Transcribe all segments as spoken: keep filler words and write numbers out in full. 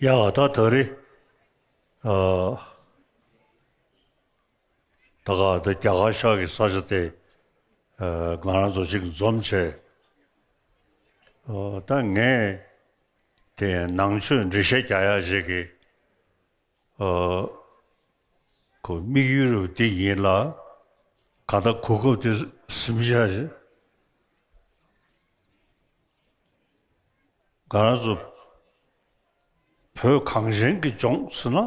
ཡ། ད་ད་རེས། ཨ། ད་ག་ད་རྒྱ་གར་ཤར་གྱི་ས་ཆ་དེ། ཨ། ང་རང་ཚོ་ཅིག་འཛོམས་བྱས། ཨ། ད་ངས་དེ་ནང་ཆོས་འགྲེལ་བཤད་རྒྱག་ཡག་ཅིག་གི། ཨ། ཁོ་དམིགས་ཡུལ་དེ་ཡིན་ལ། གང་ལྟར་གོ་སྐབས་དེ་ཟིན་བྱས། ང་རང་ཚོ་བོད་གངས་ཅན་གྱི་ལྗོངས་ཟེར་ན།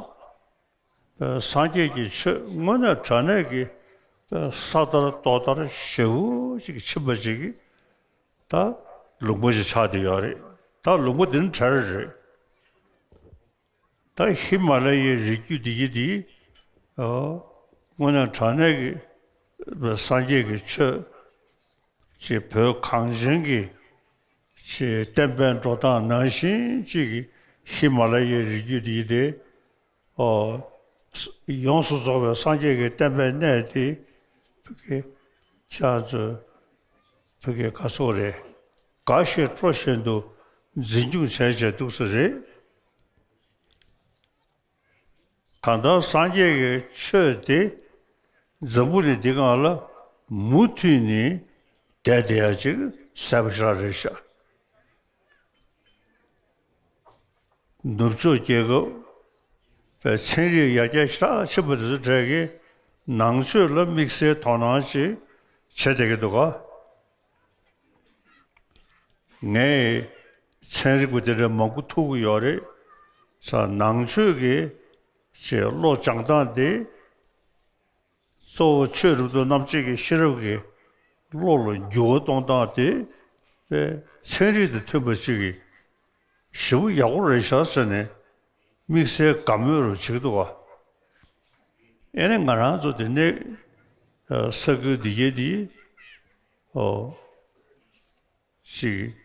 སངས་རྒྱས་ཀྱི་ཆོས་དངོས་གནས་དྲང་གནས་ཀྱི་ས་དར་ཏོག་དར་ཞེ་པོ་ཅིག་ཕྱིན་པ་ཅིག་གི་ད་ལུང་པ་ཞིག་ཆགས་བསྡད་ཡོད་རེད། ད་ལུང་པ་འདི་ནི་བྲལ་རེད། ད་ཧི་མ་ལ་ཡའི་རི་རྒྱུད་འདི་ཡི་འདི། ཨོ། དངོས་གནས་དྲང་གནས་ཀྱི་སངས་རྒྱས་ཀྱི་ཆོས་ཅིག་བོད་གངས་ཅན་གྱི་ཅིག་བསྟན་པའི་འགྲོ་སྟངས་ནང་བཞིན་ཅིག་གི་ཧི་མ་ལ་ཡའི་རི་རྒྱུད་འདི་ཡི་འདི། ཨོ། ཡོངས་སུ་རྫོགས་པའི་སངས་རྒྱས་ཀྱི་བསྟན་པའི་གནས་འདི་བོད་ཀྱི་ཕྱག་ཚོད་བོད་ཀྱི་ག་ཚོད་རེད། དགའ་བཞིན་སྤྲོ་བཞིན་དུ་འཛིན་སྐྱོང་བྱས་བྱས་འདུག་ས་རེད། གང་ལྟར་སངས་རྒྱས་ཀྱི་ཆོས་དེ་འཛམ་བུ་གླིང་འདི་སྒང་ལ་མུ་མཐུད་ནས་བསྡད་བསྡད་ཡ་ཅིག་གསལ་པོ་ཞེ་དྲག་རེད་ཤག་ནུབ་ཕྱོགས་རྒྱལ་ཁབ་པའི་ཚན་རིག་ཡར་རྒྱས་ཞེ་དྲག་ཕྱིན་པ་དེ་ཚོ་གྲས་ཀྱིས་ནང་ཆོས་ལ་དམིགས་བསལ་དོ་སྣང་ཅིག་བྱེད་བསྡད་ཀྱི་འདུག་ག་ངས་ཚན་རིག་པ་དེ་འདྲ་མང་པོ་ཐུག་གི་ཡོད་རེད། ས་ནང་ཆོས་ཀྱི་ཅེས་བློ་སྦྱང་སྟངས་དེ་གཙོ་བོ་ཆོས་རབ་ཏུ་རྣམ་འབྱེད་ཀྱི་ཤེས་རབ་ཀྱི་བློ་ལ་འགྱུར་བ་གཏོང་སྟངས་དེ་དཔེ་ཚན་རིག་དང་མཐུན་པ་ཅིག་གི་ཞེ་པོ་ཡག་པོ་རེད་ཤག་ཟེར་ནས་ དམིགས་བསལ་དགའ་མོས་རུ་བྱེད་ཀྱི་འདུག་ག་ཨེ་ནི་ང་རང་ཚོ་དེ་ནས་ས་ཁུལ་འདི་གའི་དེ་ཨོ་ཅིག་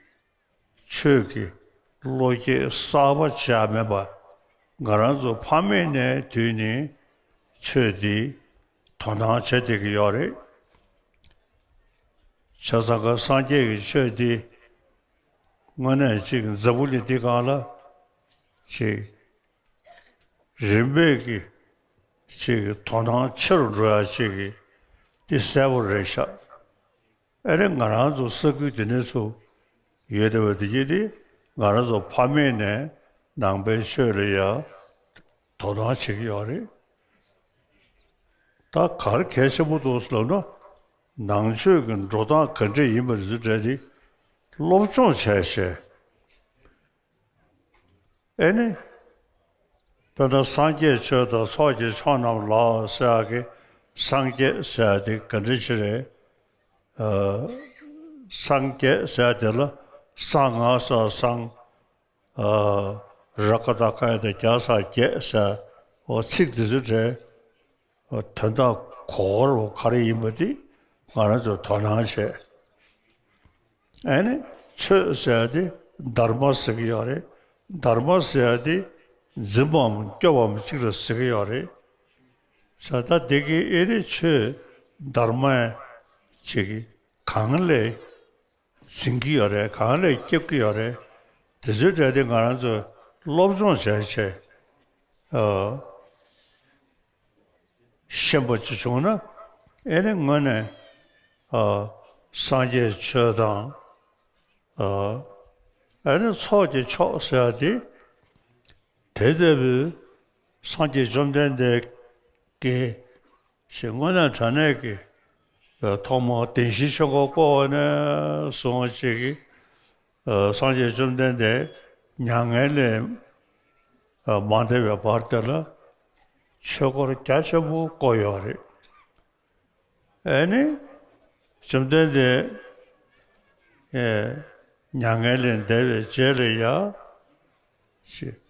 ཆོས་ཀྱི་བློ་སྐྱེད་གསར་པ་བྱས་མེད་པ། ང་རང་ཚོ་ཕ་མེས་ནས་དུས་ནས་ཆོས་འདི་དོ་སྣང་བྱེད་བསྡད་ཀྱི་ཡོད་རེད། བྱས་ཙང་ཀ་སངས་རྒྱས་ཀྱི་ཆོས་འདི་དངོས་གནས་ཅིག་འཛམ་བུ་གླིང་འདི་སྒང་ལ་ཅིག་རིམ་པས་ཀྱི་ཅིག་དོ་སྣང་ཆེ་རུ་འགྲོ་ཡ་ཅིག་གི་འདི་གསལ་པོ་རེད་ཤག་ཨེ་རེད། ང་རང་ཚོ་ས་ཁུལ་དེ་ནས་ཚུར་ཡོད་བསྡད་པ་དེ་གྱིས་དེ་ང་རང་ཚོ་ཕ་མེས་ནས་ནང་པའི་ཆོས་ལ་ཡ་དོ་སྣང་བྱེད་ཀྱི་ཡོད་རེད། ད་ག་རེ་གལ་ཆེན་པོ་འདུག་ཟེར་ལབ་ན། ནང་ཆོས་ཀྱི་འགྲོ་སྟངས་ག་འདྲས་ཡིན་པ་དེ་ཚོ་གྲས་དེ་སློབ་སྦྱོང་བྱས་བྱས། ཨེ་ནི། དཔེར་ན་སངས་རྒྱས་ཆོས་དང་ཚོགས་ཀྱི་མཆོག་རྣམས་ལ་ཟེར་ཡག་གི་སངས་རྒྱས་ཟེར་ཡག་དེ་ག་འདྲ་ཅིག་རེད། ཨ། སངས་རྒྱས་ཟེར་ཡག་དེ་ལ་གསང་སྔགས་ས་སངས། ཨ། རཀྵ་ཏ་ཀ་ཡ་ཏ་རྒྱ་ས་རྒྱས་ཟེར། འོ་ཚིག་འདི་ཚོ་འདྲ། དོན་དག་གོ་བོར་ག་རེ་ཡིན་པ་དེ་ང་རང་ཚོས་དོ་སྣང་བྱས། ཨ་ནི་ཆོས་ཟེར་ཡ་དེ་དྷརྨ་ཟེར་གྱི་ཡོད་རེད། དྷརྨ་ཟེར་ཡ་དེ་འཛིན་པའམ་སྐྱོབ་པའམ་གཅིག་རེད་ཟེར་གྱི་ཡོད་རེད། ས་ད་དེ་གི་ཨེ་རེད། ཆོས་དྷརྨ་ཅིག་གི་གང་ལས་འཛིན་གྱི་ཡོད་རེད། གང་ལས་སྐྱོབ་ཀྱི་ཡོད་རེད། དེ་ཚོའི་གྲས་དེ་ང་རང་ཚོས་སློབ་སྦྱོང་བྱས་བྱས། ཨ། ཤེས་པ་ཅིག་བྱུང་ན། ཨེ་ནི་དངོས་གནས། ཨ། སངས་རྒྱས་ཆོས་དང་། ཨ། ཨེ་ནི་ཚོགས་ཀྱི་མཆོག་ཟེར་ཡ་དེ། དེ་ལྟ་བུའི་སངས་རྒྱས་བཅོམ་ལྡན་འདས་ཀྱི་ཞེས་དངོས་གནས་དྲང་གནས་ཀྱི་ཐོག་མར་བདེན་བཞིའི་ཆོས་འཁོར་བསྐོར་བ་ནས་བཟུང་བ་ཅིག་གིས། སངས་རྒྱས་བཅོམ་ལྡན་འདས་མྱ་ངན་ལས་མ་འདས་པའི་བར་དེ་ལ་ཆོས་འཁོར་རྒྱ་ཆེན་པོ་བསྐོར་ཡོད་རེད། ཨེ་ནི། བཅོམ་ལྡན་འདས་མྱ་ངན་ལས་འདས་པའི་རྗེས་ལ་ཡ།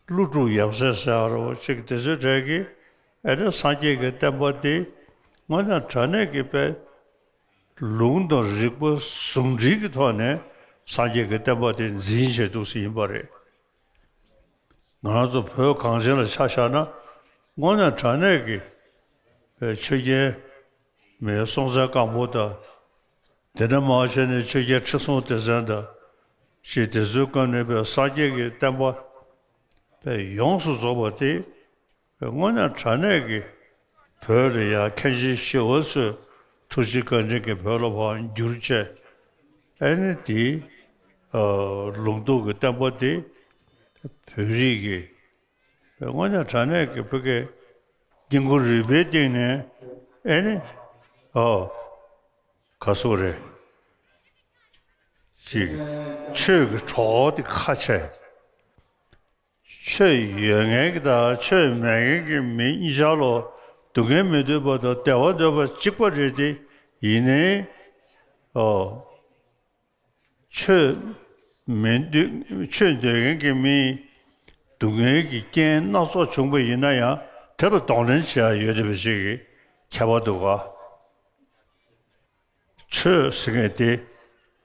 ཀླུ་སྒྲུབ་ཡབ་སྲས་ཟེར་བ་ཅིག་དེ་ཚོའི་གྲས་ཀྱིས་ཨེ་ནི་སངས་རྒྱས་ཀྱི་བསྟན་པ་འདི་དངོས་གནས་དྲང་གནས་ཀྱི་དཔེ་ལུང་དང་རིགས་པ་ཟུང་འབྲེལ་གྱི་ཐོག་ནས་སངས་རྒྱས་ཀྱི་བསྟན་པ་དེ་འཛིན་བྱས་འདུག་སེ་ཡིན་པ་རེད། ང་རང་ཚོ་བོད་གངས་ཅན་ལ་ཆ་བཞག་ན་དངོས་གནས་དྲང་གནས་ཀྱི་ཆོས་རྒྱལ་མེས་སྲོང་བཙན་སྒམ་པོ་དང་། དེ་འདྲ་མ་བྱས་ནས་ཆོས་རྒྱལ་ཁྲི་སྲོང་ལྡེ་བཙན་དང་། ཞེས་དེ་ཚོའི་སྐབས་ནས་པའི་སངས་རྒྱས་ཀྱི་བསྟན་པ་པའི་ཡོངས་སུ་རྫོགས་པ་དེ། དངོས་གནས་དྲང་གནས་ཀྱི་བོད་ལ་ཡང་མཁན་ཆེན་ཞི་བ་འཚོའི་ཐུགས་རྗེ་བཀའ་དྲིན་གྱིས་བོད་ལ་ཕར་བསྒྱུར་བྱས། ཨེ་ནི་དེ་ལུང་རྟོགས་ཀྱི་བསྟན་པ་དེ་བོད་རིགས་ཀྱི་དངོས་གནས་དྲང་གནས་ཀྱི་བོད་ཀྱི་སྐྱེ་དགུའི་རིག་པའི་སྟེང་ནས་ཨེ་ནི་ཨོ་ག་སོགས་རེད། ཅིག་ཆོས་ཀྱི་གྲོགས་དེ་ཁ་ཆེ། ཆོས་ཡོད་མཁན་གྱི་དང་ཆོས་མེད་མཁན་གྱི་མི་གཉིས་ཆར་ལོ་སྡུག་བསྔལ་མི་འདོད་པ་དང་བདེ་བ་འདོད་པ་གཅིག་པ་རེད་དེ། ཡིན་ནའི་ཨོ། ཆོས་མི་འདོད་ཆོས་འདོད་མཁན་གྱི་མིས་སྡུག་བསྔལ་གྱི་རྐྱེན་སྣ་ཚོགས་བྱུང་བ་ཡིན་ན་ཡང་དེ་ལ་གདོང་ལེན་བྱེད་ཡ་ཡོད་བསྡད་པ་ཞིག་གི་ཁྱད་པར་འདུག་ག་ཆོས་ཟེར་མཁན་དེ་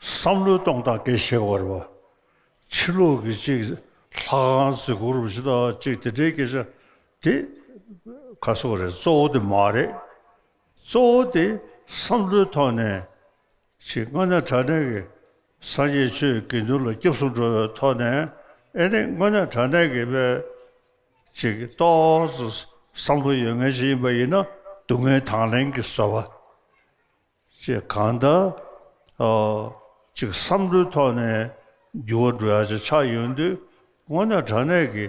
བསམ་བློའི་གཏོང་སྟངས་སྐད་ཆ་བཤད་དགོས་རེད་པ། ཕྱི་ལོགས་ཀྱི་ཅིག་ལྷ་ཁང་ཟེར་དགོས་རེད་པ། ཅི་ལྟར་ཅིག་དེ་འདྲའི་སྐད་ཆ་དེ་ག་སོགས་རེད། གཙོ་བོ་དེ་མ་རེད། གཙོ་བོ་དེ་བསམ་བློའི་ཐོག་ནས་ཅིག་དངོས་གནས་དྲང་གནས་ཀྱི་སངས་རྒྱས་ཆོས་དགེ་འདུན་ལ་སྐྱབས་སུ་འགྲོ་བའི་ཐོག་ནས། ཨེ་ནི་དངོས་གནས་དྲང་གནས་ཀྱི་དཔེ་ཅིག་ཏོག་ཙམ་བསམ་བློ་ཡོད་མཁན་ཞིག་ཡིན་པ་ཡིན་ན་སྡུག་བསྔལ་དང་ལེན་གྱི་བཟོད་པ། ཅེས་གང་ལྟར། ཨ། ཅིག་བསམ་བློའི་ཐོག་ནས་འགྱུར་བ་འགྲོ་ཡག་ཅིག་ཆགས་ཡོང་དུས། དངོས་གནས་དྲང་གནས་ཀྱི་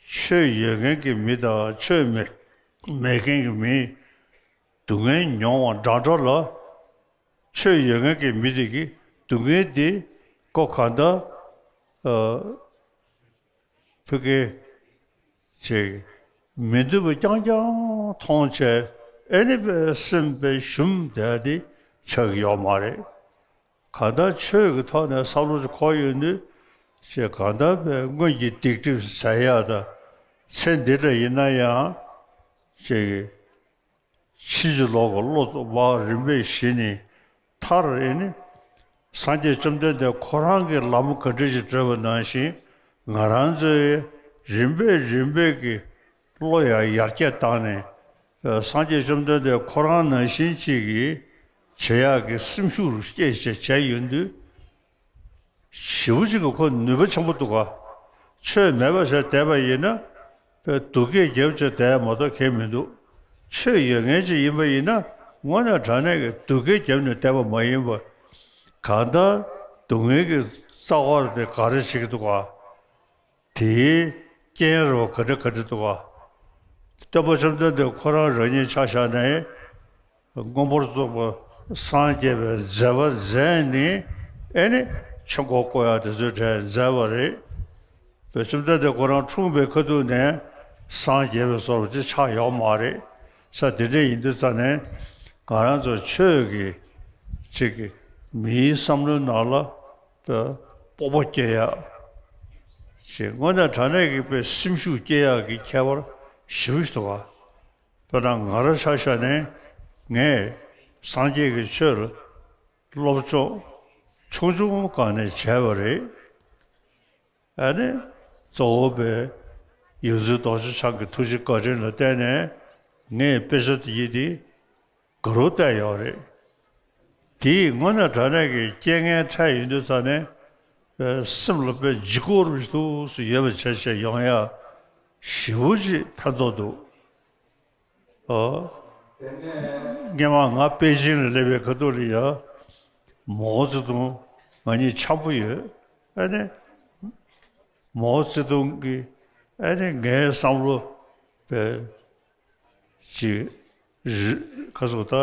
ཆོས་ཡོད་མཁན་གྱི་མི་དང་ཆོས་མེད་མེད་མཁན་གྱི་མིའི་སྡུག་བསྔལ་མྱོང་བ་འདྲ་འདྲ་ལ། ཆོས་ཡོད་མཁན་གྱི་མི་དེ་གིས་སྡུག་བསྔལ་དེ་ཀོ་གང་ལྟར། ཨ། ཕ་གི་ཅིག་མི་འདོད་པ་རྐྱང་རྐྱང་མཐོང་བྱས། ཨེ་ནི་པའི་སེམས་པའི་ཞུམ་བསྡད་དེ་ཆགས་ཀྱི་ཡོད་མ་རེད། གང་ལྟར་ཆོས་ཀྱི་ཐོག་ནས་བསམ་བློ་ཅིག་འཁོར་ཡོང་དུས། ཅིག་གང་ལྟར་པའི་སྔོན་གྱི་སྡིག་སྒྲིབ་ཟད་ཡག་དང་ ཚེ་འདི་ལ་ཡིན་ན་ཡང་ཅིག་ཕྱིན་ཅི་ལོག་གི་བློ་བ་རིམ་པས་ཞི་ནས་མཐར་ཨེ་ནི་སངས་རྒྱས་བཅོམ་ལྡན་འདས་ཁོ་རང་གི་ལམ་ག་འདྲ་ཞིག་བགྲོད་པ་ནང་བཞིན་ང་རང་ཚོའི་རིམ་པས་རིམ་པས་ཀྱི་བློ་ཡང་ཡར་རྒྱས་བཏང་ནས་སངས་རྒྱས་བཅོམ་ལྡན་འདས་ཁོ་རང་ནང་བཞིན་ཅིག་གིས་བྱེད་ཡག་གི་སེམས་ཤུགས་སྐྱེད་བྱས་བྱས་ཡོང་དུས། ཞེ་པོ་ཅིག་གི་ཁོ་ནུས་པ་ཆེན་པོ་འདུག་ག། ཆོས་མེད་པ་བྱས་བསྡད་པ་ཡིན་ན་དཔེ་སྡུག་སྐད་རྒྱབ་བྱས་བསྡད་མ་གཏོགས་གལ་མི་འདུག། ཆོས་ཡོད་མཁན་ཅིག་ཡིན་པ་ཡིན་ན་དངོས་གནས་དྲང་གནས་ཀྱི་སྡུག་སྐད་རྒྱབ་ནས་བསྡད་པ་མ་ཡིན་པར། གང་ལྟར་སྡུག་བསྔལ་གྱི་རྩ་བ་དེ་ག་རེ་བྱེད་ཀྱི་འདུག་ག། དེའི་རྐྱེན་རེ་བ་ག་འདྲ་ག་འདྲ་འདུག་ག། སྟོན་པ་བཅོམ་ལྡན་འདས་ཁོ་རང་རང་ཉིད་ཆ་བཞག་ནས། མངོན་པར་རྫོགས་པར་སངས་རྒྱས་པའི་མཛད་པ་མཛད་ནས་ཨེ་ནི་ཆོས་འཁོར་བསྐོར་ཡག་དེ་ཚོའི་གྲས་མཛད་པ་རེད། བཅོམ་ལྡན་འདས་ཁོ་རང་འཁྲུངས་པའི་ཁ་ཐུག་ནས་སངས་རྒྱས་པའི་བཟོ་འདྲ་ཅིག་ཆགས་ཡོད་མ་རེད། ས་དེ་འདྲ་ཡིན་དུས་ཙང་ནས་ང་རང་ཚོ་ཆོས་ཀྱི་ཅིག་གི་མིའི་བསམ་བློའི་ནང་ལ་དཔོག་པ་སྐྱེ་ཡག་ཅིག་དངོས་གནས་དྲང་གནས་ཀྱི་དཔེ་སེམས་ཤུགས་སྐྱེ་ཡག་གི་ཁྱད་པར་ཞེ་པོ་ཞིག་འདུག་ག། དཔེར་ན་ང་རང་ཆ་བཞག་ནས་ངས་སངས་རྒྱས་ཀྱི་ཆོས་ལ་སློབ་སྦྱོང་ཆུང་ཆུང་སྒང་ནས་བྱས་པ་རེད། ཨ་ནི་གཙོ་བོ་དཔེ་ཡོངས་འཛིན་རྡོ་རྗེ་འཆང་གི་ཐུགས་རྗེ་བཀའ་དྲིན་ལ་བརྟེན་ནས་ངས་དཔེ་ཆ་དེ་ཡི་དེ་ག་རུ་བལྟས་ཡོད་རེད། དེ་ཡིས་དངོས་གནས་དྲང་གནས་ཀྱི་རྐྱེན་ངན་འཕྲད་ཡོང་དུས་ཙང་ནས་སེམས་ལ་དཔེ་ལྗིད་ཁོག་རུ་ཞིག་ཏུ་ཡོད་པ་བྱས་བྱས་ཡོང་ཡ་ཞེ་པོ་ཅིག་ཕན་ཐོགས་འདུག། ཨོ། སྔན་མ་ང་པེ་ཅིང་ལ་སླེབས་པའི་ཁ་ཐུག་ལ་ཡ། མའོ་ཙེ་ཏུང་ང་གཉིས་འཆམ་པོ་ཡོད། ཨ་ནི། མའོ་ཙེ་ཏུང་གིས་ཨ་ནི་ངའི་བསམ་བློ་དཔེ་ཅིག་རི་ཁ་སོགས་ད་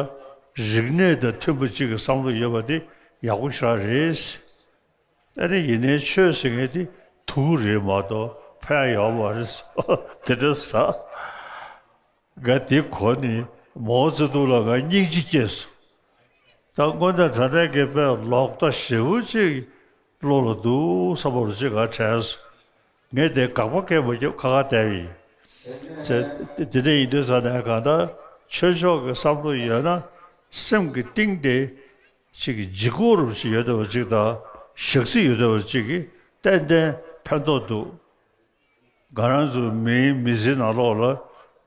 རིག་གནས་དང་མཐུན་པ་ཅིག་གི་བསམ་བློ་ཡོད་པ་དེ་ཡག་པོ་ཞེ་དྲག་རེད། ཨ་ནི་ཡིན་ནའི་ཆོས་ཟེར་མཁན་དེ་དུག་རེད་མ་གཏོགས་ཕན་ཡོད་མ་རེད། དེ་འདྲ་ཟ། ང་དེ་གོ་ནས་མའོ་ཙེ་ཏུང་ལ་ང་སྙིང་རྗེ་སྐྱེས་སོང་། ད་དངོས་གནས་དྲང་གནས་ཀྱི་དཔེ་ལོག་ལྟ་ཞེ་པོ་ཅིག་བློ་ལ་འདུག་བསམ་པ་རུ་ཅིག་ང་དྲན་སོང་། ངས་དེ་དགག་པ་སྐད་མ་རྒྱབ་ཁ་ཁ་བསྡད་པ་ཡིན། ཟེར། དེ་འདྲ་ཡིན་དུས་ཙང་ནས་གང་ལྟར་ཆོས་ཕྱོགས་ཀྱི་བསམ་བློ་ཡོད་ན་སེམས་ཀྱི་གཏིང་དེ་ཅིག་ལྗིད་ཁོག་རུ་ཅིག་ཡོད་བསྡད་པ་ཅིག་དང་ཞག་རྩི་ཡོད་བསྡད་པ་ཅིག་གིས་ཏན་ཏན་ཕན་ཐོགས་འདུག། ང་རང་ཚོ་མིའི་མི་ཚེའི་ནང་ལོགས་ལ་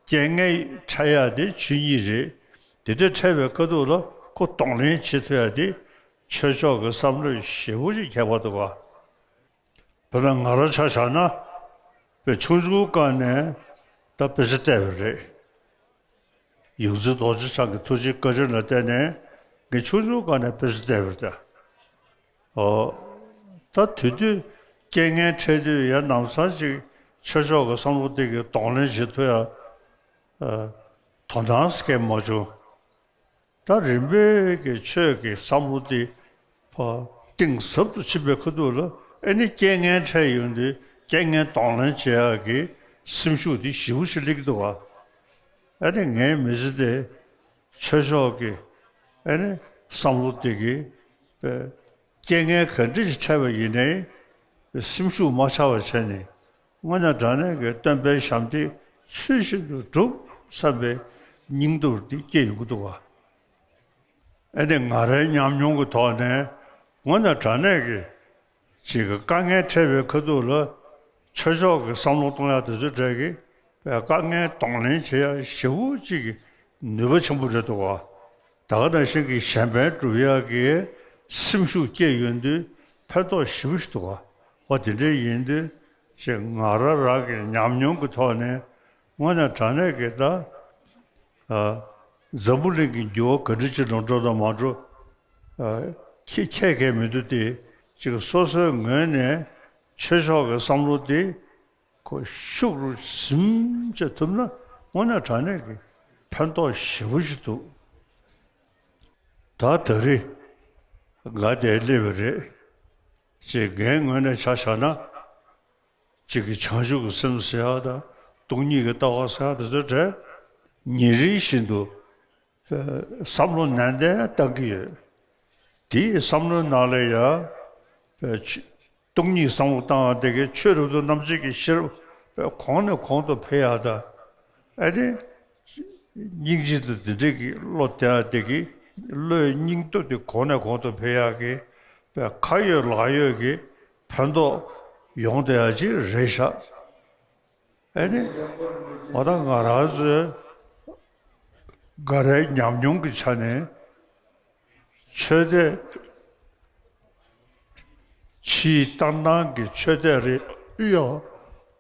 རྐྱེན་ངན་འཕྲད་ཡག་དེ་ཆོས་ཉིད་རེད། དེ་འདྲ་འཕྲད་པའི་ཁ་ཐུག་ལ་ཁོ་གདོང་ལེན་བྱེད་ཐུབ་ཡག་དེ་ཆོས་ཕྱོགས་ཀྱི་བསམ་བློས་ཞེ་པོ་ཅིག་ཁྱད་པར་འདུག་ག། དཔེར་ན་ང་རང་ཆ་བཞག་ན་དཔེ་ཆུང་ཆུང་སྒང་ནས་ད་དཔེ་ཆ་བལྟས་པ་རེད། ཡོངས་འཛིན་རྡོ་རྗེ་འཆང་གི་ཐུགས་རྗེ་བཀའ་དྲིན་ལ་བརྟེན་ནས་ངས་ཆུང་ཆུང་སྒང་ནས་དཔེ་ཆ་བལྟས་པ་རེད་ད། ཨོ། ད་དེ་དུས་རྐྱེན་ངན་འཕྲད་དུས་ཡང་ནམ་སང་ཅིག་ཆོས་ཕྱོགས་ཀྱི་བསམ་བློ་དེ་གི་གདོང་ལེན་བྱེད་ཐུབ་ཡ། ཨ། དོ་སྣང་སྐྱེ་མ་བྱུང་། ད་རིམ་པས་ཀྱི་ཆོས་ཀྱི་བསམ་བློ་དེ་ཕར་གཏིང་ཟབ་ཏུ་ཕྱིན་པའི་ཁ་ཐུག་ལ་ཨེ་ནི་རྐྱེན་ངན་འཕྲད་ཡོང་དུས་རྐྱེན་ངན་གདོང་ལེན་བྱེད་ཡག་གི་སེམས་ཤུགས་དེ་ཞེ་པོ་ཞིག་སླེབས་ཀྱི་འདུག་ག། ཨེ་ནི་ངའི་མི་ཚེ་དེ་ཆོས་ཕྱོགས་ཀྱི་ཨེ་ནི་བསམ་བློ་དེ་གི་དཔེ་རྐྱེན་ངན་ག་འདྲ་ཞིག་འཕྲད་པ་ཡིན་ནའི་སེམས་ཤུགས་མ་ཆག་པ་བྱས་ནས་དངོས་གནས་དྲང་གནས་ཀྱི་སྟོན་པའི་ཞབས་འདེགས་ཚུལ་བཞིན་དུ་སྒྲུབ་བསམ་པའི་སྙིང་སྟོབས་འདི་སྐྱེ་ཡོང་གི་འདུག་ག། ཨེ་ནི་ང་རའི་ཉམས་མྱོང་གི་ཐོག་ནས་དངོས་གནས་དྲང་གནས་ཀྱི་ཅིག་གི་དཀའ་ངལ་འཕྲད་པའི་ཁ་ཐུག་ལ་ཆོས་ཕྱོགས་ཀྱི་བསམ་བློ་གཏོང་ཡག་དེ་ཚོའི་གྲས་ཀྱི་དཀའ་ངལ་གདོང་ལེན་བྱེད་ཡག་ཞེ་པོ་ཅིག་གི་ནུས་པ་ཆེན་པོ་རེད་འདུག་ག། ད་ག་ནང་བཞིན་གྱི་གཞན་ཕན་སྒྲུབ་ཡག་གི་སེམས་ཤུགས་སྐྱེ་ཡོང་དུས་ཕན་ཐོགས་ཞེ་པོ་ཞིག་འདུག་ག། འོ་དེ་འདྲ་ཡིན་དུས་ཅིག་ང་རང་རང་གི་ཉམས་མྱོང་གི་ཐོག་ནས་དངོས་གནས་དྲང་གནས་ཀྱི་ད། ཨ། འཛམ་བུ་གླིང་གི་འགྱུར་བ་ག་འདྲ་ཅིག་ལ་འགྲོ་དང་མ་འགྲོ། ཨ། ཁྱེད་ཁྱེད་ཀྱི་མི་འདུག་སྟེ་ཅིག་སོ་སོའི་ངོས་ནས་ཆོས་ཕྱོགས་ཀྱི་བསམ་བློ་དེ་ཁོ་ཤུགས་རུ་ཟིན་བྱེད་ཐུབ་ན་དངོས་གནས་དྲང་གནས་ཀྱི་ཕན་ཐོགས་ཞེ་པོ་ཞིག་འདུག། ད་ད་རེས་ང་དེར་སླེབས་པ་རེད། ཅེས་ངའི་ངོས་ནས་ཆ་བཞག་ན། གཅིག་གི་བྱང་ཆུབ་ཀྱི་སེམས་ཟེར་ཡག་དང་སྟོང་ཉིད་ཀྱི་ལྟ་བ་ཟེར་ཡག་དེ་ཚོའི་གྲས་ཉིན་རེ་བཞིན་དུ་བསམ་བློ་ནན་ཏན་བཏང་གི་ཡོད། དེའི་བསམ་བློའི་ནང་ལ་ཡང་སྟོང་ཉིད་བསམ་བློ་བཏང་བ་དེ་གའི་ཆོས་རབ་ཏུ་རྣམ་འབྱེད་ཀྱི་ཤེས་རབ་ པས་གོང་ནས་གོང་དུ་འཕེལ་ཡག་དང་། ཨ་ནི། སྙིང་རྗེ་དང་དེ་འདྲས་ཀྱི་བློ་བསྟེན་ཡག་དེ་གིས་བློའི་སྙིང་སྟོབས་དེ་གོང་ནས་གོང་དུ་འཕེལ་ཡག་གི་པས་ཁ་ཡོད་ལག་ཡོད་ཀྱི་ཕན་ཐོགས་ཡོང་བསྡད་ཡག་ཅིག་རེད་ཤག་ཨ་ནི། འོ་ད་ང་རང་ཚོའི་འགའ་རེའི་ཉམས་མྱོང་གི་ཆ་ནས། ཆོས་དད། ཕྱིའི་ལྟར་སྣང་གི་ཆོས་དད་རེད། ཡང་དོ་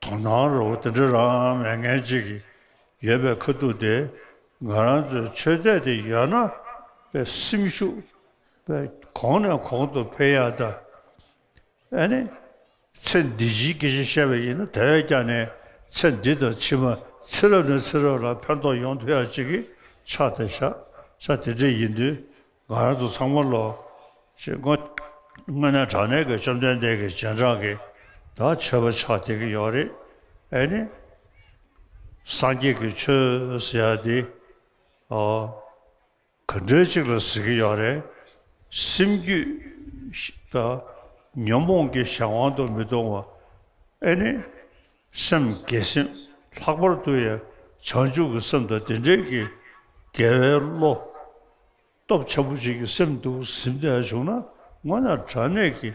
སྣང་རོ་དེ་འདྲ་རང་མེད་མཁན་ཅིག་ཡོད་པའི་ཁ་ཐུག་དེ། ང་རང་ཚོའི་ཆོས་དད་དེ་ཡོད་ན་པའི་སེམས་ཤུགས་པའི་གོང་ནས་གོང་དུ་འཕེལ་ཡག་དང་། ཨ་ནི། ཚེ་འདི་ཕྱིའི་སྐད་ཆ་བཤད་པ་ཡིན་ན་དེ་བས་ཀྱང་ནས་ཚེ་འདི་དང་ཕྱི་མ་ཚེ་རབས་ནས་ཚེ་རབས་ལ་ཕན་ཐོགས་ཡོང་ཐུབ་ཡག་ཅིག་གི་ཆགས་བསྡད་ཤག་ཤག་དེ་འདྲ་ཡིན་དུས། ང་རང་ཚོ་ཚང་མ་ལོ། ཞེས་དངོས་དངོས་གནས་དྲང་གནས་ཀྱི་བཅོམ་ལྡན་འདས་ཀྱི་རྗེས་འབྲང་གི་ད་ཆོས་པ་ཆགས་བསྡད་ཀྱི་ཡོད་རེད། ཨ་ནི། སངས་རྒྱས་ཀྱི་ཆོས་ཟེར་ཡག་དེ། ཨོ། ག་འདྲའི་ཅིག་ལ་ཟེར་གྱི་ཡོད་རེད། སེམས་རྒྱུད་དང་ཉོན་མོངས་ཀྱི་གཞན་དབང་དུ་མི་གཏོང་བ། ཨ་ནི། སེམས་དགེ་སེམས་ལྷག་པར་དུ་ཡང་བྱང་ཆུབ་ཀྱི་སེམས་དང་དེ་འདྲའི་གི་དགེ་བའི་བློ། སྟོབས་ཆེན་པོ་ཅིག་གི་སེམས་འདུག་ཟིན་བསྡད་བྱུང་ན་དངོས་གནས་དྲང་གནས་ཀྱི་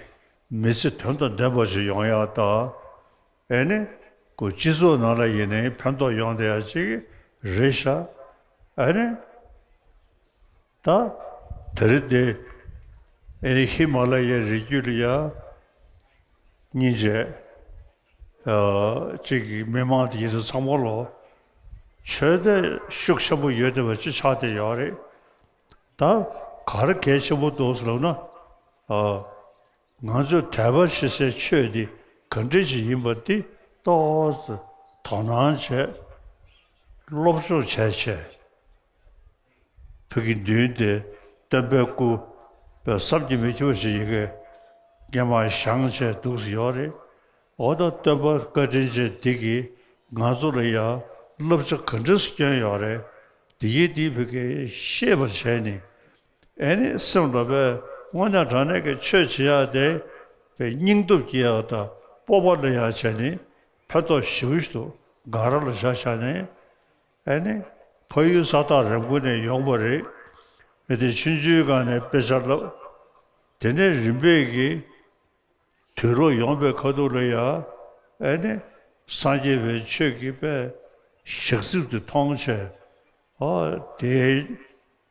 མི་ཚེ་དོན་དང་ལྡན་པ་ཞིག་ཡོང་ཡག་དང་། ཨེ་ནི། ཁོ་སྤྱི་ཚོགས་ནང་ལ་ཡིན་ནའི་ཕན་ཐོགས་ཡོང་བསྡད་ཡག་ཅིག་རེད་ཤག་ཨེ་ནི། ད། དེ་རིང་འདི། ཨེ་ནི་ཧི་མ་ལ་ཡའི་རི་རྒྱུད་ལ་ཡ། སྙིང་རྗེ། ཨ། གཅིག་གི་མི་མང་དེ་ཡིན་ཚང་མ་ལོ། ཆོས་དད་ཤུགས་ཆེན་པོ་ཡོད་བསྡད་པ་ཅིག་ཆགས་བསྡད་ཡོད་རེད། ད་ག་རེ་གལ་ཆེན་པོ་འདུག་ཟེར་ལབ་ན། ཨ། ང་ཚོས་དད་པ་བྱེད་སའི་ཆོས་འདི་ག་འདྲ་ཞིག་ཡིན་པ་འདི་ཏོག་ཙམ་དོ་སྣང་བྱས། སློབ་སྦྱོང་བྱས་བྱས། བོད་ཀྱི་མདུན་དེ་སྟོན་པའི་སྐུ་བསམ་གྱིས་མི་ཁྱབ་པ་ཞིག་ཡི་གེ་སྔོན་མ་བཞེངས་བྱས་འདུག་སེ་ཡོད་རེད། འོ་ད་སྟོན་པ་བཀའ་དྲིན་ཅན་འདི་གིས་ང་ཚོ་ལ་ཡང་བསླབ་བྱ་ག་འདྲ་སེ་བསྐྱོན་ཡོད་རེད། འདི་ཡིན་འདི་བོད་ཀྱིས་ཤེས་པར་བྱས་ནས། ཨེ་ནི་སེམས་ལ་པའི་དངོས་གནས་དྲང་གནས་ཀྱི་ཆོས་བྱེད་ཡག་དེ་པའི་སྙིང་སྟོབས་སྐྱེ་ཡག་དང་སྤོབས་པ་སླེབས་ཡག་བྱས་ནས་ཕན་ཐོགས་ཞེ་པོ་ཞིག་འདུག་ང་རང་ལ་བཞག་བཞག་ནས། ཨེ་ནི། ཕ་ཡུལ་ས་ཐག་རིང་པོ་ནས་ཡོང་བ་རེད། མི་དེ་ཆུང་ཆུང་སྒང་ནས་དཔེ་ཆ་བསླབ། དེ་ནས་རིམ་པས་ཀྱིས་དུས་ལོག་ཡོང་པའི་ཁ་ཐུག་ལ་ཡ། ཨེ་ནི། སངས་རྒྱས་པའི་ཆོས་ཀྱི་དཔེ་ཞག་རྩིབ་དེ་མཐོང་བྱས། ཨ། དེ།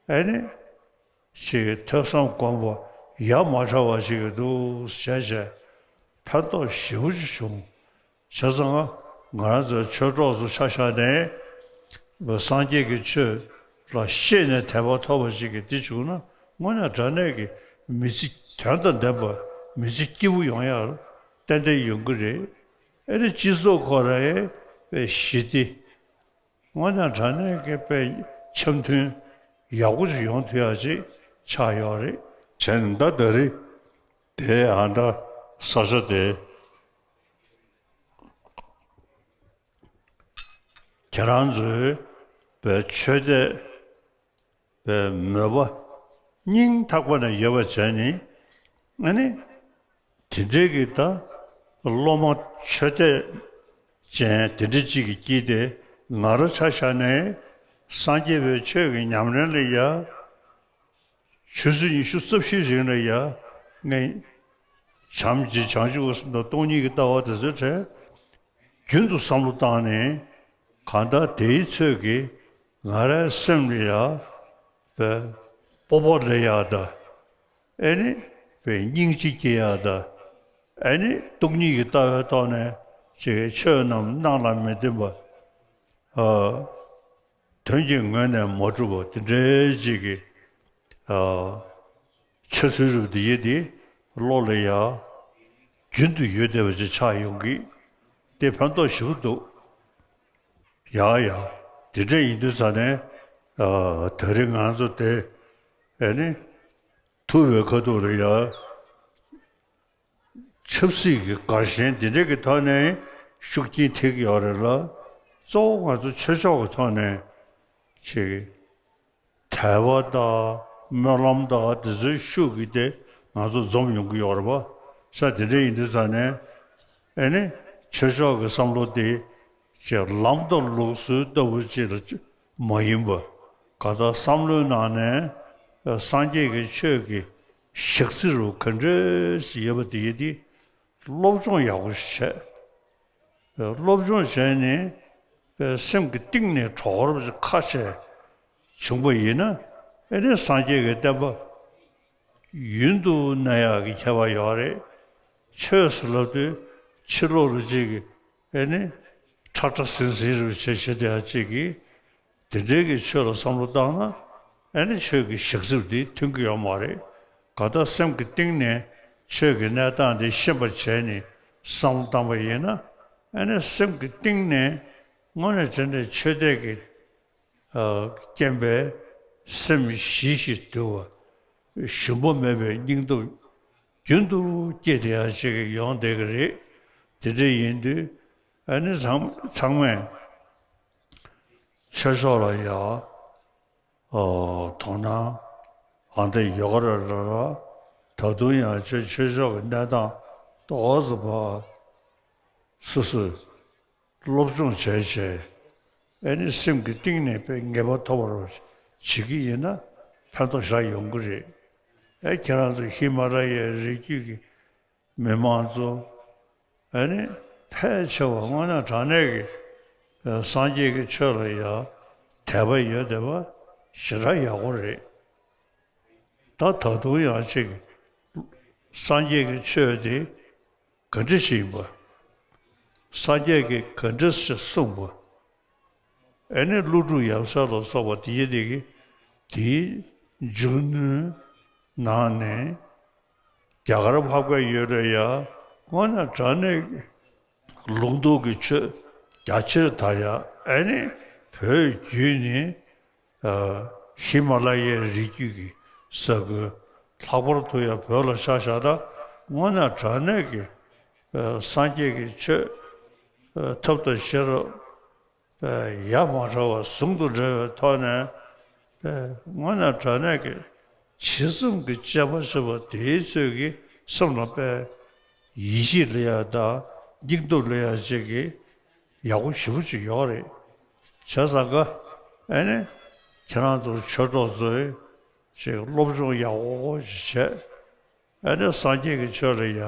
ཨེ་ནི། ཞིག་ཐོས་བསམ་སྒོམ་པ་ཡ་མ་བྲལ་བ་ཞིག་འདུག་བྱས་བྱས་ཕན་ཐོགས་ཞེ་པོ་ཅིག་བྱུང་། བྱས་ཙང་ང་རང་ཚོའི་ཆོས་གྲོགས་ཚོ་ཆ་བཞག་ནས་སངས་རྒྱས་ཀྱི་ཆོས་ལ་ཤེས་ནས་དད་པ་ཐོབ་པ་ཞིག་གིས་འདི་བྱུང་ན་དངོས་གནས་དྲང་གནས་ཀྱི་མི་ཚེ་དོན་དང་ལྡན་པ་མི་ཚེ་སྐྱིད་པོ་ཡོང་ཡག་ཏན་ཏན་ཡོང་གི་རེད། ཨེ་ནི་སྤྱི་ཚོགས་ཁོ་རའི་ཞི་བདེ། དངོས་གནས་དྲང་གནས་ཀྱི་དཔེ་འཆམ་མཐུན་ཡག་པོ་ཞིག་ཡོང་ཐུབ་ཡག་ཅིག་ཆགས་ཡོད་རེད། བྱས་ནས་ད་ད་རེས་དེ་ཨ་ད་ས་ཆ་དེ་ཁྱེད་རང་ཚོའི་དཔེ་ཆོས་དད་པའི་མོས་པ་སྙིང་ཐག་པ་ནས་ཡོད་པ་བྱས་ནས། ཨ་ནི། དེ་འདྲའི་གི་ད་སློབ་མ་ཆོས་དད་ཅན་དེ་འདྲ་གཅིག་གི་དཀྱིལ་དེ་ང་རང་ཆ་བཞག་ནས་སངས་རྒྱས་པའི་ཆོས་ཀྱི་ཉམས་ལེན་ལ་ཡ། ཆུ་ཚོད་ཉི་ཤུ་རྩ་བཞིའི་རིང་ལ་ཡ་ངས་བྱམས་བརྩེ་བྱང་ཆུབ་ཀྱི་སེམས་དང་སྟོང་ཉིད་ཀྱི་ལྟ་བ་དེ་ཚོའི་གྲས་རྒྱུན་དུ་བསམ་བློ་བཏང་ནས། གང་ལྟར་དེའི་ཚོད་ཀྱིས་ང་རའི་སེམས་ལ་ཡ་པའི་སྤོབས་པ་སླེབས་ཡག་དང་། ཨེ་ནི་པའི་སྙིང་རྗེ་སྐྱེ་ཡག་དང་། ཨེ་ནི་སྟོང་ཉིད་ཀྱི་ལྟ་བའི་ཐོག་ནས་ཅིག་ཆོས་རྣམས་སྣང་ལ་མི་བརྟེན་པ། ཨ། དོན་གྱི་ངོས་ནས་མ་གྲུབ་པ་དེ་འདྲའི་ཅིག་གི། ཨ། འཆར་ཚུལ་རབ་འདི་ཡི་འདི་བློ་ལ་ཡ་རྒྱུན་དུ་ཡོད་བསྡད་པ་ཅིག་ཆགས་ཡོང་གི། དེ་ཕན་ཐོགས་ཞེ་པོ་འདུག་ཡ་ཡ། དེ་འདྲ་ཡིན་དུས་ཙ་ནས། ཨ། ད་རེས་ང་ཚོ་དེ་ཨེ་ནི་ཐུག་པའི་ཁ་ཐུག་ལ་ཡ། ཆབ་སྲིད་ཀྱི་དགའ་ཞེན་འདི་འདྲ་གི་ཐོག་ནས་ཤུགས་རྐྱེན་ཐེབས་ཀྱི་ཡོད་རེད་ལ། གཙོ་བོ་ང་ཚོ་ཆོས་ཕྱོགས་ཀྱི་ཐོག་ནས་ཅིག་དད་པ་དང་སྨོན་ལམ་དང་དེ་ཚོའི་ཤུགས་ཀྱིས་དེ་ང་ཚོ་འཛོམས་ཡོང་གི་ཡོད་རེད་པ། ས་དེ་འདྲ་ཡིན་དུས་ཙ་ནས་ཨེ་ནི་ཆོས་ཕྱོགས་ཀྱི་བསམ་བློ་དེ་ ཅེས་ལམ་དང་ལུགས་སྲོལ་ལྟ་བུ་ཅིག་ལ་མ་ཡིན་པ། གང་ལྟར་བསམ་བློའི་ནང་ནས་སངས་རྒྱས་ཀྱི་ཆོས་ཀྱི་ཞག་རྩི་རུ་ག་འདྲ་ཞིག་ཡོད་པ་དེ་ཡིན་ཏེ། སློབ་སྦྱོང་ཡག་པོ་ཞིག་བྱས། སློབ་སྦྱོང་བྱས་ནས་སེམས་ཀྱི་གཏིང་ནས་གྲོགས་རབ་ཅིག་ཁ་ཕྱེ་བྱུང་པ་ཡིན་ན། ཨེ་ནི་སངས་རྒྱས་ཀྱི་བསྟན་པ་ཡུན་དུ་གནས་ཡག་གི་ཁྱད་པར་ཡོད་རེད། ཆོས་ཟེར་ལབ་དུས་ཕྱི་ལོགས་ལ་ཅིག་གི་ཨེ་ནི་ཁྲ་ཁྲ་ཟིང་ཟིང་རུ་བྱེད་བྱེད་དེ་ཡ་ཅིག་གི་དེ་འདྲའི་གི་ཆོས་ལ་བསམ་བློ་བཏང་ན། ཨེ་ནི་ཆོས་ཀྱི་ཞག་རྩི་དེ་ཐོན་གྱི་ཡོད་མ་རེད། གང་ལྟར་སེམས་ཀྱི་གཏིང་ནས་ཆོས་ཀྱི་གནས་སྟངས་དེ་ཤེས་པར་བྱས་ནས་བསམ་བློ་བཏང་པ་ཡིན་ན། ཨེ་ནི་སེམས་ཀྱི་གཏིང་ནས་དངོས་གནས་དྲང་གནས་ཆོས་དད་ཀྱི་ཨ་རྐྱེན་པས་སེམས་ཞི་ཞིང་དུལ་བ། ཞུམ་པ་མེད་པའི་སྙིང་སྟོབས་རྒྱུན་དུ་སྐྱེས་ཏེ་ཡང་ཅིག་ཡོང་བསྡད་ཀྱི་རེད། དེ་འདྲ་ཡིན་དུས་ཨ་ནི་ཚང་ཚང་མས་ཆོས་ཕྱོགས་ལ་ཡ་ཨ་དོ་སྣང་ཨ་འདི་ཡོད་ར་ར་ར། ད་དུང་ཡང་ཆོས་ཆོས་ཕྱོགས་ཀྱི་གནས་སྟངས་ཏོག་ཙམ་ཕར་སོ་སོས་སློབ་སྦྱོང་བྱས་བྱས། ཨེ་ནི་སེམས་ཀྱི་གཏིང་ནས་དཔེ་ངེས་པ་ཐོབ་པར་བྱེད་ཀྱི་ཡིན་ན་ཕན་ཐོགས་ཞེ་དྲག་ཡོང་གི་རེད། ཨེ་ཁྱེད་རང་ཚོ་ཧི་མ་ལ་ཡའི་རི་རྒྱུད་ཀྱི་མི་མང་ཚོ་ཨེ་ནི་ཕལ་ཆེ་བ་དངོས་གནས་དྲང་གནས་ཀྱི་ཨེ་སངས་རྒྱས་ཀྱི་ཆོས་ལ་ཡ་དད་པ་ཡོད་བསྡད་པ་ཞེ་དྲག་ཡག་པོ་རེད། ད་ད་དུང་ཡང་ཅིག་སངས་རྒྱས་ཀྱི་ཆོས་དེ་ག་འདྲ་ཞིག་ཡིན་པ། སངས་རྒྱས་ཀྱིས་ག་འདྲ་ཞིག་གསུངས་པ། ཨེ་ནི་ཀླུ་སྒྲུབ་ཡབ་སྲས་ལ་སོགས་པ་དེ་ཡི་དེ་གི་དེའི་མཇུག་ནུས་ནང་ནས་རྒྱ་གར་འཕགས་པའི་ཡུལ་ལ་ཡ་དངོས་གནས་དྲང་གནས་ཀྱི་ལུང་རྟོགས་ཀྱི་ཆོས་རྒྱ་ཆེར་དར་ཡ། ཨེ་ནི་བོད་བརྒྱུད་ནས་ཨ་ཧི་མ་ལ་ཡའི་རི་རྒྱུད་ཀྱི་ས་ཁུལ། ལྷག་པར་དུ་ཡང་བོད་ལ་ཆ་བཞག་ན་དངོས་གནས་དྲང་གནས་ཀྱི་ཨ་སངས་རྒྱས་ཀྱི་ཆོས་ཨ་ཐབས་དང་ཤེས་རབ་ཨ་ཡ་མ་བྲལ་བ་ཟུང་དུ་འབྲེལ་བའི་ཐོག་ནས་ཨ་དངོས་གནས་དྲང་གནས་ཀྱི་ཇི་ཙམ་གྱི་དཔྱད་པ་བྱེད་པ་དེའི་ཚོད་ཀྱིས་སེམས་ལ་དཔེ་ཡིད་ཆེས་སླེབས་ཡ་དང་སྙིང་སྟོབས་སླེབས་ཡ་ཅིག་གི་ཡག་པོ་ཞེ་པོ་ཅིག་ཡོད་རེད། བྱས་ཙང་ཀ་ཨེ་ནི་ཁྱེད་རང་ཚོ་ཆོས་གྲོགས་ཚོས་ཅིག་སློབ་སྦྱོང་ཡག་པོ་ཅིག་བྱས། ཨེ་ནི་སངས་རྒྱས་ཀྱི་ཆོས་ལ་ཡ་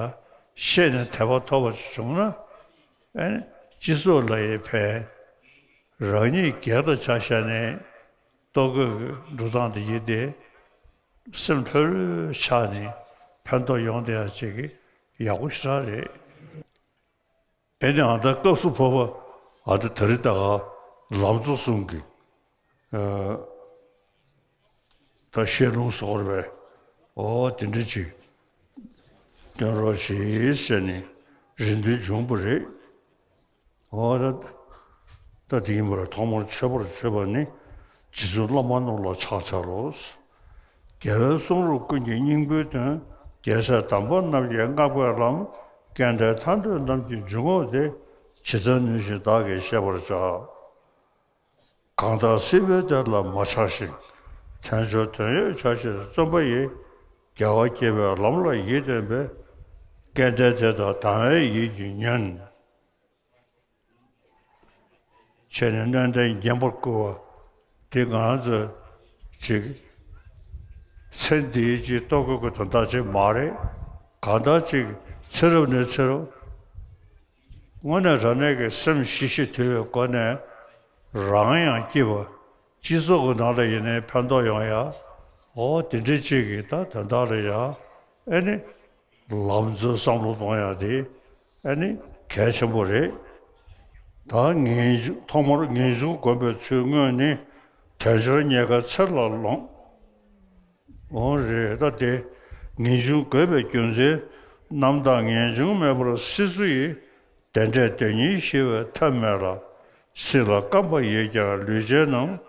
ཤེས་ནས་དད་པ་ཐོབ་པ་ཅིག་བྱུང་ན། ཨེ་ནི་སྤྱི་ཚོགས་ལ་ཡ་ཕན། རང་ཉིད་སྒེར་དང་ཆ་བཞག་ནས་ལྟོ་གོས་ཀྱི་འགྲོ་སྟངས་དེ་ཡིན་ཏེ། སེམས་ལྷོད་ལྷོད་ཆགས་ནས་ཕན་ཐོགས་ཡོང་བསྡད་ཡ་ཅིག་གི་ཡག་པོ་ཞེ་དྲག་རེད། ཨེ་ནི་ཨ་ད་སྐབས་སུ་བབ་པ་ཨ་ད་ད་རེས་ད་ག་ལམ་གཙོ་གསུམ་གྱི་ཨ་ད་བཤད་ལུང་སོགས་རེད་པས། ཨོ་དེ་འདྲ་ཅིག་སྟོན་རོགས་བྱེད་ཟེར་ནས་རེ་འདུན་བྱུང་བ་རེད། ཨོ་ད་ད་དེ་ཡིན་པར་ཐོག་མར་མཆོད་པར་བརྗོད་པ་ནི། རྗེ་བཙུན་བླ་མ་རྣམས་ལ་ཕྱག་འཚལ་ལོ། རྒྱལ་བའི་གསུང་རབ་ཀུན་གྱི་སྙིང་པོའི་དོན། རྒྱལ་སྲས་དམ་པ་རྣམས་ཀྱིས་བསྔགས་པའི་ལམ། སྐལ་ལྡན་ཐར་འདོད་རྣམས་ཀྱི་འཇུག་ངོགས་དེ། ཇི་ལྟར་ནུས་ཤིག་བདག་གིས་བཤད་པར་བྱ། གང་དག་སྲིད་པའི་བདེ་ལ་མ་ཆགས་ཤིང་། དལ་འབྱོར་དོན་ཡོད་བྱ་ཕྱིར་བརྩོན་པ་ཡིས། རྒྱལ་བ་དགྱེས་པའི་ལམ་ལ་ཡིད་རྟོན་པའི། སྐལ་ལྡན་དེ་དག་དང་བའི་ཡིད་ཀྱིས་ཉོན། བྱས་ནས་སྣོད་ལྡན་བརྒྱན་པར་བསྐུལ་བ། དེ་ང་ཚོ་ཅིག་ཚེ་འདིའི་ཅིག་ལྟོ་གོས་ཀྱི་དོན་དག་ཅིག་མ་རེད། གང་ལྟར་ཅིག་ཚེ་རབས་ནས་ཚེ་རབས། དངོས་གནས་དྲང་གནས་ཀྱི་སེམས་ཞི་ཞིང་དུལ་བའི་སྒོ་ནས་རང་ཡང་སྐྱིད་པ། སྤྱི་ཚོགས་ཀྱི་ནང་ལ་ཡིན་ནའི་ཕན་ཐོགས་ཡོང་ཡ། འོ་དེ་འདྲའི་ཅིག་གི་ད་དོན་དག་ལ་ཡ་ཨེ་ནི། ལམ་འཛོལ་བསམ་བློ་གཏོང་ཡ་དེ་ཨ་ནི་གལ་ཆེན་པོ་རེད། ད་ངེས་འབྱུང་ཐོག་མར་ངེས་འབྱུང་སྒོམ་པའི་ཚུལ་དངོས་ནི། དལ་འབྱོར་རྙེད་དཀའ་ཚེ་ལ་ལོངས། འོང་རེད་ད་དེ། ངེས་འབྱུང་དགོས་པའི་རྒྱུ་མཚན། རྣམ་དག་ངེས་འབྱུང་མེད་པར་སྲིད་མཚོ་ཡི། བདེ་འབྲས་དོན་གཉིས་ཞི་བའི་ཐབས་མེད་ལ། སྲིད་ལ་བརྐམ་པ་ཡོད་ཀྱང་ལུས་ཅན་རྣམས།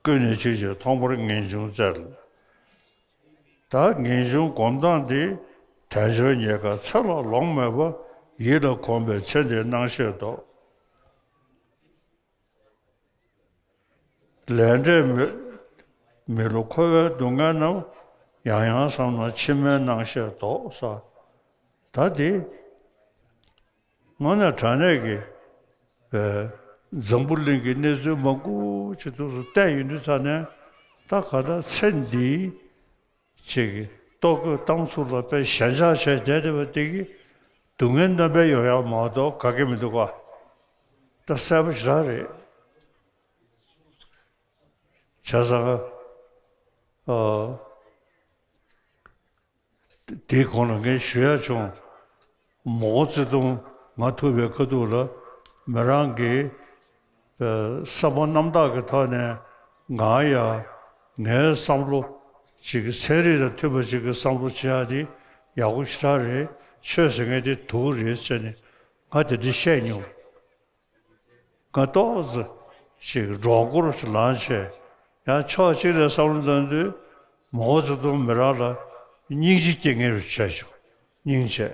ཀུན་ནས་འཇིགས་ཤིང་ཐོག་མར་ངེས་འབྱུང་བཙལ། ད་ངེས་འབྱུང་སྒོམ་སྟངས་འདི། དལ་འབྱོར་རྙེད་དཀའ་ཚེ་ལ་ལོངས་མེད་པ། ཡིད་ལ་གོམས་པས་ཚེ་འདིའི་སྣང་ཤས་ལྡོག། ལས་འབྲས་མི་མི་བསླུ་འཁོར་བའི་སྡུག་བསྔལ་རྣམས། ཡང་ཡང་བསམ་ན་ཕྱི་མའི་སྣང་ཤས་ལྡོག་ས། ད་འདི། དངོས་གནས་དྲང་གནས་ཀྱི་ཨེ་ འཛམ་བུ་གླིང་གི་གནས་ཚུལ་མང་པོ་ཅིག་འདུག་སེ་བལྟས་ཡོང་དུས་ཙ་ནས། ད་ག་ད་ཚེ་འདིའི་ཅིག་ལྟོ་གོས་གཏམ་ཚུལ་ལ་དཔེ་ཞེན་ཆགས་བྱས་བསྡད་བསྡད་པ་དེ་གིས་སྡུག་བསྔལ་རྣམ་པར་ཡོང་ཡག་མ་གཏོགས་ག་གེ་མི་འདུག་ག་ད་གསལ་པོ་ཞེ་དྲག་རེད། བྱས་ཙང་ཨ། དེའི་གོང་ལ་ངས་ཞུ་ཡ་བྱུང་། མའོ་ཙེ་ཏུང་ང་ཐུག་པའི་ཁ་ཐུག་ལ་མི་རང་གིས་ཨ་བསམ་པ་རྣམ་དག་གི་ཐོག་ནས་ང་ཡ་ངའི་བསམ་བློ་ཅིག་གི་ཚན་རིག་དང་མཐུན་པ་ཅིག་གི་བསམ་བློ་བྱེད་ཡ་དེ་ཡག་པོ་ཞེ་དྲག་རེད། ཆོས་ཟེར་མཁན་དེ་སྡུག་རེད་ཟེར་ནས་ང་དེ་འདྲ་བཤད་མྱོང་། ང་ཏོག་ཙམ་ཞིག་འགྲོ་སྐོར་ཞིག་ལངས་བྱས། ཡང་ཕྱོགས་གཅིག་ནས་བསམ་བློ་བཏང་དུས་མའོ་ཙེ་ཏུང་མི་རང་ལ་སྙིང་རྗེ་སྐྱེ་མཁན་རུ་བྱས་བྱུང་། སྙིང་རྗེ།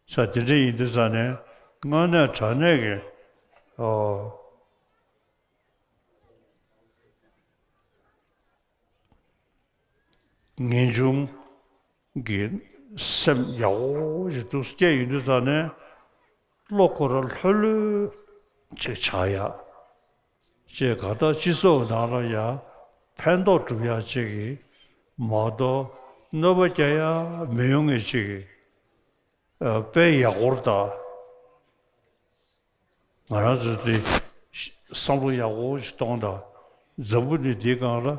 ས་དེ་འདྲ་ཡིན་དུས་ཙ་ནས་དངོས་གནས་དྲང་གནས་ཀྱི་ཨོ། ངེས་འབྱུང་གི་སེམས་ཡག་པོ་ཞིག་འདུག་སྐྱེས་ཡོང་དུས་ཙ་ནས་བློ་ཁོ་རང་ལྷོད་ལྷོད་ཅིག་ཆགས་ཡ། ཅེས་གང་ལྟར་སྤྱི་ཚོགས་ནང་ལ་ཡང་ཕན་ཐོགས་སྒྲུབ་ཡ་ཅིག་གི་མ་གཏོགས་གནོད་པ་སྐྱེལ་ཡ་མི་ཡོང་ངེས་ཅིག་གི་དཔེ་ཡག་པོ་དང་། ང་རང་ཚོ་དེ་བསམ་བློ་ཡག་པོ་ཞིག་གཏོང་དང་། འཛམ་བུ་གླིང་འདིའི་སྒང་ལ་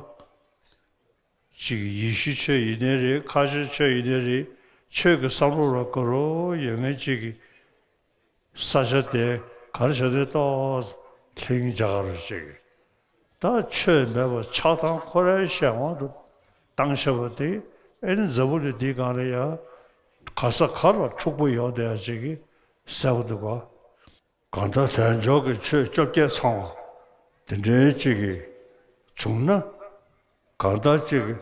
ཅིག་ཡེ་ཤུ་ཆོས་ཡིན་ནའི་རེད། ཁ་ཆེ་ཆོས་ཡིན་ནའི་རེད། ཆོས་ཀྱི་བསམ་བློ་ར་དགའ་རབ་ཡོད་མཁན་ཅིག་གི་ས་ཆ་དེ་ག་རེ་བྱས་ནས་ཏོག་ལྷིང་འཇགས་རུ་ཅིག་ད་ཆོས་མེད་པ་ཆགས་སྡང་ཁོ་རའི་གཞན་དབང་དུ་བཏང་བཞག་པ་དེ། ཨེ་ནི་འཛམ་བུ་གླིང་འདིའི་སྒང་ལ་ཡང་ག་ས་ག་ལ་འཁྲུག་པོ་ཡོང་བསྡད་ཡ་ཅིག་གི་གསལ་པོ་འདུག་ག་གང་ལྟར་དལ་འབྱོར་གྱི་ཆོས་བཅོ་བརྒྱད་ཚང་བ་དེ་འདྲའི་ཅིག་གི་བྱུང་ན། གང་ལྟར་ཅིག་གི་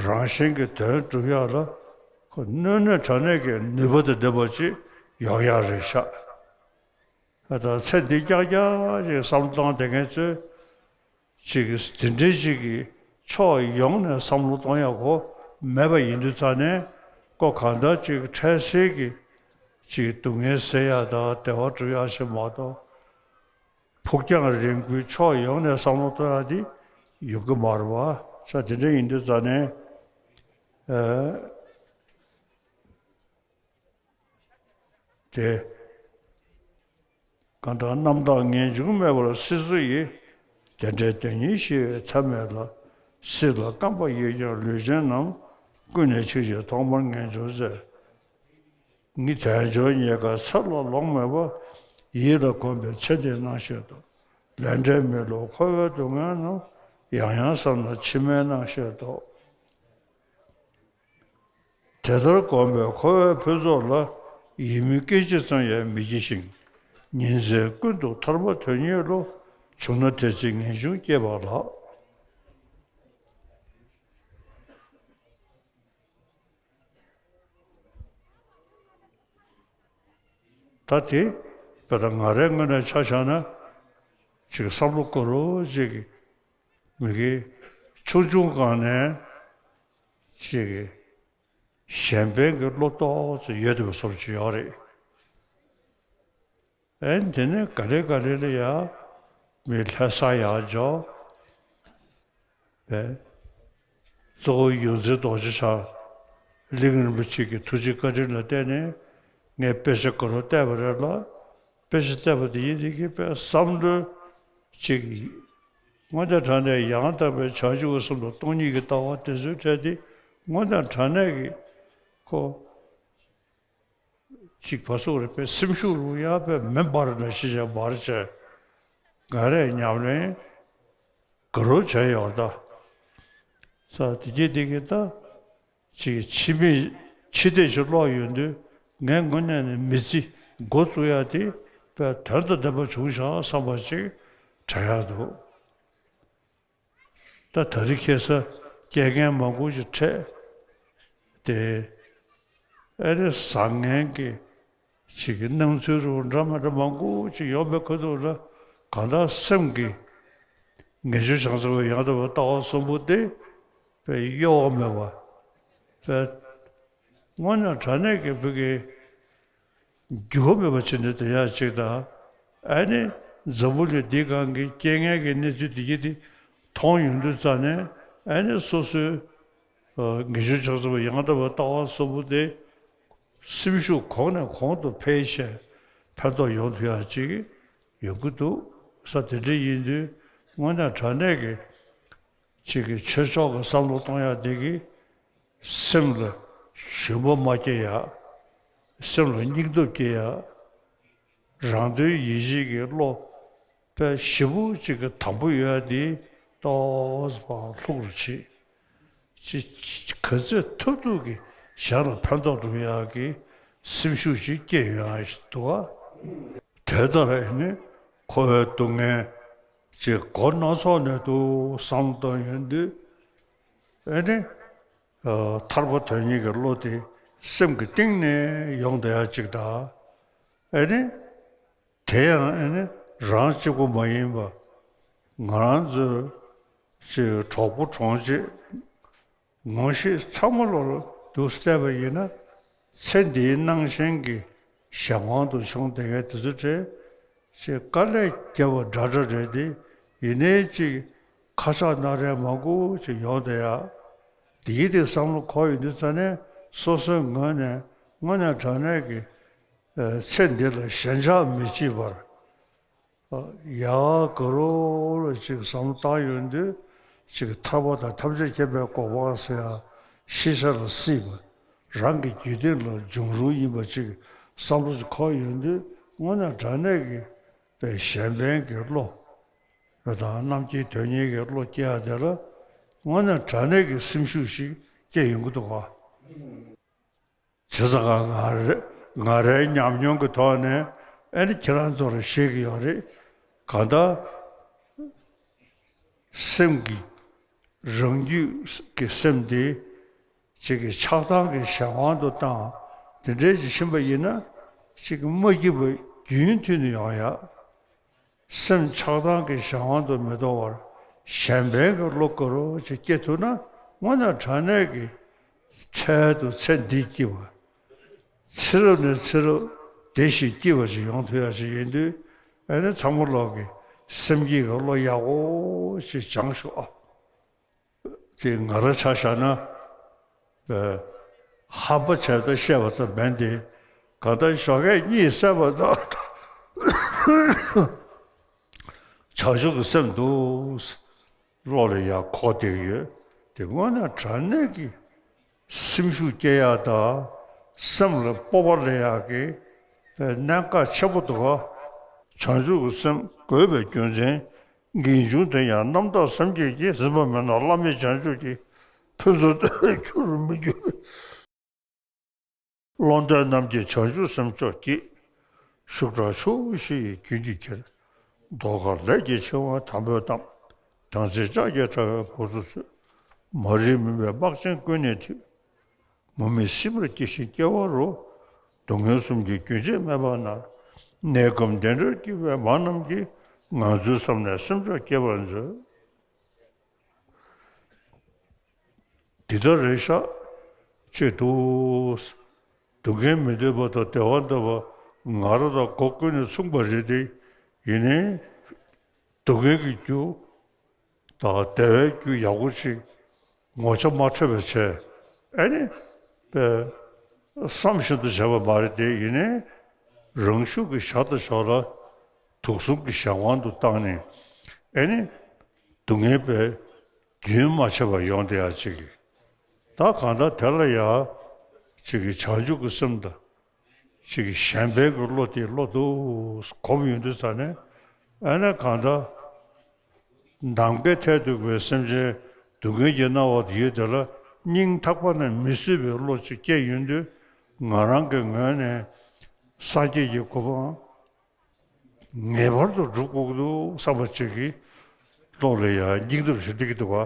རང་གཞན་གྱི་དོན་སྒྲུབ་ཡག་ལ་ཁོ་དངོས་གནས་དྲང་གནས་ཀྱི་ནུས་པ་དང་ལྡན་པ་ཅིག་ཡོང་ཡག་རེད་ཤག་ད་ཚེ་འདི་རྐྱང་རྐྱང་ཅིག་བསམ་བློ་བཏང་བསྡད་མཁན་ཚོས། ཅིག་དེ་འདྲའི་ཅིག་གི་ཕྱོགས་ཡོངས་ནས་བསམ་བློ་གཏོང་ཡག་གོ་མེད་པ་ཡིན་དུས་ཙ་ནས། ཁོ་གང་ལྟར་ཅིག་འཕྲལ་སེལ་གྱི་ཅིག་སྡུག་བསྔལ་སེལ་ཡག་དང་བདེ་བ་སྒྲུབ་ཡག་ཞིག་མ་གཏོགས། ཕུགས་རྒྱང་རིང་པོའི་ཕྱོགས་ཡོངས་ནས་བསམ་བློ་གཏོང་ཡག་དེ་ཡོང་གི་མ་རེད་པ། ས་དེ་འདྲ་ཡིན་དུས་ཙ་ནས་ཨ། དེ། གང་དག་རྣམ་དག་ངེས་འབྱུང་མེད་པར་སྲིད་མཚོ་ཡི། དེ་འདྲའི་དོན་གཉིས་ཤེས་པའི་ཐབས་མེད་ལ། སྲིད་ལ་རྐང་པ་ཡོད་ཀྱང་ལུས་ཅན་རྣམས། ཀུན་ནས་འཆིང་ཞིང་ཐོག་མར་ངེས་འབྱུང་ཟད། ངི་དལ་འབྱོར་རྙེད་དཀའ་ཚེ་ལ་ལོང་མེད་པ། ཡིད་ལ་གོམས་པའི་ཚེ་འདིའི་སྣང་ཤས་རྟོགས། ལས་འབྲས་མི་བསླུ་འཁོར་བའི་སྡུག་བསྔལ་རྣམས། ཡང་ཡང་བསམ་ན་ཕྱི་མའི་སྣང་ཤས་རྟོགས། དེ་ལྟར་གོམས་པས་འཁོར་བའི་ཕུན་ཚོགས་ལ། ཡིད་སྨོན་སྐད་ཅིག་ཙམ་ཡང་མི་བགྱིད་ཅིང་། ཉིན་མཚན་ཀུན་ཏུ་ཐར་པ་དོན་གཉེར་བློ། བྱུང་ན་དེ་ཚེ་ངེས་འབྱུང་སྐྱེས་པ་ལགས། ད་དེ་དཔེ་ད་ང་རའི་ངོས་ནས་ཆ་བཞག་ན་ཅིག་བསམ་བློ་འཁོར་རོ་ཅིག་གི་མི་གི་ཆུང་ཆུང་སྒང་ནས་ཅིག་གི་གཞན་ཕན་གྱི་བློ་ཏོག་ཙམ་ཡོད་པའི་བཟོ་ཅིག་ཡོད་རེད། ཨེ་དེ་ནས་ག་ལེ་ག་ལེ་ལ་ཡ་མི་ལྷ་ས་ཡར་འཇོག་པས། གཙོ་བོ་ཡོངས་འཛིན་རྡོ་རྗེ་འཆང་གླིང་རིན་པོ་ཆེ་གི་ཐུགས་རྗེ་བཀའ་དྲིན་ལ་བརྟེན་ནས་ངས་དཔེ་ཆ་དགའ་རབ་བལྟས་པ་རེད་ལ། དཔེ་ཆ་བལྟས་པ་དེ་ཡིན་དེ་གི་དཔེ་བསམ་བློ་ཅིག་དངོས་གནས་དྲང་གནས་ཡང་དག་པའི་བྱང་ཆུབ་ཀྱི་སེམས་དང་སྟོང་ཉིད་ཀྱི་ལྟ་བ་དེ་ཚོའི་གྲས་དེ་དངོས་གནས་དྲང་གནས་ཀྱི་ཁོ། གཅིག་བ་སོགས་རེ་པའི་སེམས་ཤུགས་རུ་ཡག་པའི་མེ་འབར་ན་ཤི་བྱ་འབར་བྱས། ང་རས་ཉམས་ལེན་དགའ་རབ་བྱས་ཡོད་ད། ས་དེ་གྱིས་དེ་གི་ད་ཅིག་འཆི་མེད་འཆི་ལྟས་ཤིག་ཀློག་ཡོང་དུས་ངའི་ངོས་ནས་ནི་མི་ཚེ་འགོ་བཙུགས་ཡག་དེ་དཔེ་དོན་དང་ལྡན་པ་བྱུང་ཤག་བསམ་པ་ཅིག་དྲན་ཡག་འདུག་ད་ད་རེས་ཁ་སང་སྐྱེ་རྒན་མང་པོ་ཞིག་འཕྲད་དེ། ཨེ་རེ་བཟང་ངན་གྱི་ཅིག་གི་སྣང་ཚུལ་རུ་འདྲ་མི་འདྲ་མང་པོ་ཅིག་ཡོང་བའི་ཁ་ཐུག་ལ་གང་ལྟར་སེམས་ཀྱི་ངེས་འབྱུང་བྱང་ཆུབ་ཡང་དག་པའི་ལྟ་བ་གསུམ་པོ་དེ་དཔེ་གཡོ་བ་མེད་པ། དཔེ་དངོས་གནས་དྲང་གནས་ཀྱི་བོད་ཀྱི་འགྱུར་བ་མེད་པ་བྱས་ནས་བསྡད་ཡག་ཅིག་དང་། ཨ་ནི་ འཛམ་བུ་གླིང་འདིའི་སྒང་གི་རྐྱེན་ངན་གྱི་གནས་ཚུལ་འདི་གྱད་དེ་མཐོང་ཡོང་དུས་ཙ་ནས། ཨ་ནི་སོ་སོའི་ཨ་ངེས་འབྱུང་ཕྱག་འཚལ་བ་ཡང་དག་པའི་ལྟ་བ་གསུམ་པོ་དེ་སེམས་ཤུགས་གོང་ནས་གོང་དུ་འཕེལ་བྱས་ཕན་ཐོགས་ཡོང་ཐུབ་ཡག་ཅིག་ཡོང་གི་འདུག་ས། དེ་འདྲ་ཡིན་དུས་དངོས་གནས་དྲང་གནས་ཀྱི་ཅིག་གི་ཆོས་ཕྱོགས་ཀྱི་བསམ་བློ་གཏོང་ཡག་དེ་གིས་སེམས་ལ་ཞུམ་པ་མ་སྐྱེ་ཡག་སེམས་ལ་སྙིང་སྟོབས་སྐྱེ་ཡག་རང་དོན་ཡིད་བྱེད་ཀྱི་བློ་དཔེ་ཞེ་པོ་ཅིག་གི་དམ་པོ་ཡོད་ཡག་དེ་ཏོག་ཙམ་ལྷུག་རུ་ཕྱིན། ཅི་ཅི་ག་ཚོད་ཐུབ་ཐུབ་ཀྱིས་གཞན་ལ་ཕན་ཐོགས་འགྲུབ་ཡག་གི་སེམས་ཤུགས་ཤིག་སྐྱེ་ཡོང་ཡག་ཞིག་འདུག་ག་དེ་ལྟར་ཨ་ནི་འཁོར་བའི་སྡུག་བསྔལ་ཅིག་སྒོ་སྣ་ཚོགས་ནས་འདུག་བསམ་བློ་བཏང་ཡོང་དུས། ཨ་ནི་ཨ་ཐར་པ་དོན་གཉེར་གྱི་བློ་དེ་སེམས་ཀྱི་གཏིང་ནས་ཡོང་བསྡད་ཡག་ཅིག་དང་། ཨ་ནི་དེ་ཡང་ཨ་ནི་རང་གཅིག་པུ་མ་ཡིན་པ། ང་རང་ཚོའི་ཅིག་གྲོགས་པོ་གྲོང་ཆེ་ངོ་ཤེས་ཚང་མ་ལོག་ལ་འདུག་བལྟས་པ་ཡིན་ན། ཚེ་འདིའི་སྣང་ཞེན་གྱི་གཞན་དབང་དུ་བྱུང་བསྡད་མཁན་དེ་ཚོ་གྲས་ཅིག་དཀའ་ལས་བརྒྱབ་པ་འདྲ་འདྲ་རེད་དེ། ཡིན་ནའི་ཅིག་ཁ་ཆག་སྣ་རལ་མང་པོ་ཅིག་ཡོང་བསྡད་ཡག་འདི་གི་དེ་བསམ་བློ་འཁོར་ཡོང་དུས་ཙ་ནས་སོ་སོའི་ངོས་ནས་དངོས་གནས་དྲང་གནས་ཀྱི་ཨ་ཚེ་འདི་ལ་ཞེན་ཆགས་མི་བྱེད་པར། ཨ་ཡག་ག་རོ་ལ་ཅིག་བསམ་བློ་བཏང་ཡོང་དུས། ཅིག་ཐར་པ་དང་ཐམས་ཅད་མཁྱེན་པའི་གོ་འཕང་ཟེར་ཡག་ཤེས་བྱ་ལ་སྲིད་པ། རང་གི་རྒྱུད་སྟེང་ལ་འབྱུང་རུང་ཡིན་པ་ཅིག་བསམ་བློ་ཅིག་འཁོར་ཡོང་དུས། དངོས་གནས་དྲང་གནས་ཀྱི་པའི་གཞན་ཕན་གྱི་བློ་རེད་དང་། རྣམ་མཁྱེན་དོན་གཉེར་གྱི་བློ་སྐྱེ་ཡག་དེ་ལ་དངོས་གནས་དྲང་གནས་ཀྱི་སེམས་ཤུགས་ཤིག་སྐྱེ་ཡོང་གི་འདུག་ག་བྱས་ཙང་ང་རེ་ང་རའི་ཉམས་མྱོང་གི་ཐོག་ནས་ཨ་ནི་ཁྱེད་རང་ཚོར་བཤད་ཀྱི་ཡོད་རེད། གང་ལྟར་སེམས་ཀྱི་རང་རྒྱུད་ཀྱི་སེམས་དེ་ཅིག་གི་ཆགས་སྡང་གི་གཞན་དབང་དུ་བཏང་། དེ་འདྲས་ཅིག་ཕྱིན་པ་ཡིན་ན། ཅིག་མ་སྐྱིད་པ་རྒྱུན་མཐུད་ནས་ཡོང་ཡག་སེམས་ཆགས་སྡང་གི་གཞན་དབང་དུ་མི་གཏོང་བར་གཞན་ཕན་གྱི་བློ་དགའ་རོགས་ཅིག་སྐྱེ་ཐུབ་ན། དངོས་གནས་དྲང་གནས་ཀྱི་འཕྲལ་དུ་ཚེ་འདི་སྐྱིད་པ། ཚེ་རབས་ནས་ཚེ་རབས་བདེ་ཞིང་སྐྱིད་པ་ཞིག་ཡོང་ཐུབ་ཡག་ཞིག་ཡིན་དུས། ཨ་ནི་ཚང་མ་ལོག་གི་སེམས་བསྐྱེད་ཀྱི་བློ་ཡག་པོ་ཞིག་སྦྱངས་ཤོག་ཨ། དེ་ང་རང་ཆ་བཞག་ན། ཨ་ཧམ་པ་བྱས་ད་བཤད་པ་ཙམ་མིན་ཏེ། གང་ལྟར་ཞོགས་ཀས་གཉིད་སད་པ་དང་། བྱང་ཆུབ་ཀྱི་སེམས་འདུག་བློ་ལ་ཡང་འཁོར་བསྡད་ཀྱི་ཡོད། དེ་དངོས་གནས་དྲང་གནས་ཀྱི་སེམས་ཤུགས་སྐྱེ་ཡག་དང་། སེམས་ལ་སྤོབས་པ་སླེབས་ཡག་གི་གནད་འགག་ཆེན་པོ་འདུག་ག་བྱང་ཆུབ་ཀྱི་སེམས་བསྒོས་པའི་རྒྱུ་མཚན། ངེས་འབྱུང་དེ་ཡང་རྣམ་དག་སེམས་བསྐྱེད་ཀྱིས། ཟིན་པ་མིན་ནོ་བླ་མེད་བྱང་ཆུབ་ཀྱི་ཕུན་སུམ་ཚོགས་པར་འགྱུར་མི་འགྱུར། བློ་ལྡན་རྣམས་ཀྱིས་བྱང་ཆུབ་སེམས་མཆོག་བསྐྱེད། ཤུགས་དྲག་ཆུ་བོ་བཞི་ཡིས་རྒྱུན་གྱིས་ཁྱེར། ཟློས་གར་ལས་ཀྱི་ཆེ་བ་དམ་པོས་གཏམས། བདག་འཛིན་ལྕགས་ཀྱུས་དྲ་བའི་སྦུབས་སུ་ཚུད། མ་རིག་མུན་པའི་སྨག་ཆེན་ཀུན་ནས་འཐིབས། མུ་མེད་སྲིད་པར་སྐྱེ་ཞིང་སྐྱེ་བ་རུ། སྡུག་བསྔལ་གསུམ་གྱི་རྒྱུན་ཆད་མེད་པ་ན། གནས་སྐབས་བདེ་འགྲོར་སྐྱེ་བའི་མ་རྣམས་ཀྱིས། ང་ཚོའི་སེམས་ནས་སེམས་མཆོག་སྐྱེ་བར་མཛོད། འདི་ལྟར་རེད་ཤག་ཅེས་འདུག་སྡུག་བསྔལ་མི་འདོད་པ་དང་བདེ་བ་འདོད་པ། ང་རང་དང་སྒོ་ཀུན་ནས་མཚུངས་པ་རེད་དེ། ཡིན་ནའི་སྡུག་བསྔལ་གྱི་རྒྱུ་དང་བདེ་བའི་རྒྱུ་ཡག་པོ་ཞིག་ངོ་ཆ་མ་འཕྲོད་པ་བྱས། ཨ་ནི་པས་བསམ་བཞིན་དུ་བྱས་པ་མ་རེད་དེ། ཡིན་ནའི་རང་ཤུགས་ཀྱིས་ཞར་དང་ཞོར་ལ་དུག་གསུམ་གྱི་གཞན་དབང་དུ་བཏང་ནས། ཨ་ནི་སྡུག་བསྔལ་པས་རྒྱུན་མ་ཆད་པར་ཡོང་བསྡད་ཡག་ཅིག་གི། ད་གང་ལྟར་དེ་ལ་ཡང་ཅིག་གི་བྱང་ཆུབ་ཀྱི་སེམས་དང་། ཅིག་གི་གཞན་ཕན་གྱི་བློ་དེ་བློ་འདུག་གོམས་ཡོང་དུས་ཙ་ནས། ཨ་ནི་གང་ལྟར་ནམ་མཁའི་མཐས་གཏུགས་པའི་སེམས་ཅན་སྡུག་བསྔལ་གྱིས་མནར་བ་དེའི་དེ་ལ་སྙིང་ཐག་པ་ནས་མི་བཟོད་པའི་བློ་ཅིག་སྐྱེས་ཡོང་དུས། ང་རང་གི་ངོས་ནས་སངས་རྒྱས་ཀྱི་གོ་འཕང་ངེས་པར་དུ་སྒྲུབ་དགོས་ཀྱི་འདུག་བསམ་པ་ཅིག་གིས་བློ་ལ་ཡང་སྙིང་སྟོབས་ཤིག་སླེབས་ཀྱི་འདུག་ག་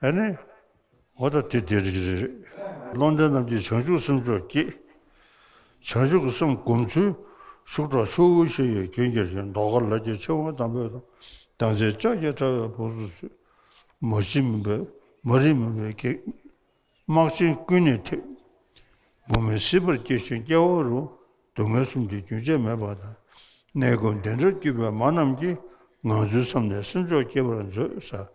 ཨ་ནི། འོ་ད་དེ་དེ་རེད་རེད། བློ་ལྡན་རྣམས་ཀྱིས་བྱང་ཆུབ་སེམས་མཆོག་བསྐྱེད། བྱང་ཆུབ་ཀྱི་སེམས་སྒོམ་ཚུལ། ཤུགས་དྲག་ཆུ་བོ་བཞི་ཡིས་རྒྱུན་གྱིས་ཁྱེར། ཟློས་གར་ལས་ཀྱི་ཆེ་བ་དམ་པོས་གཏམས། བདག་འཛིན་ལྕགས་ཀྱུས་དྲ་བའི་སྦུབས་སུ་ཚུད། མ་རིག་མུན་པའི་མ་རིག་མུན་པའི་གེགས། སྨག་ཆེན་ཀུན་ནས་འཐིབས། མུ་མེད་སྲིད་པར་སྐྱེ་ཞིང་སྐྱེ་བ་རུ། སྡུག་བསྔལ་གསུམ་གྱི་རྒྱུན་ཆད་མེད་པ་དང་། གནས་སྐབས་བདེ་འབྲས་བཀོད་པའི་མ་རྣམས་ཀྱིས། ངང་ཚུལ་བསམ་ནས་སེམས་མཆོག་བསྐྱེད་པར་མཛོད་ཟེར།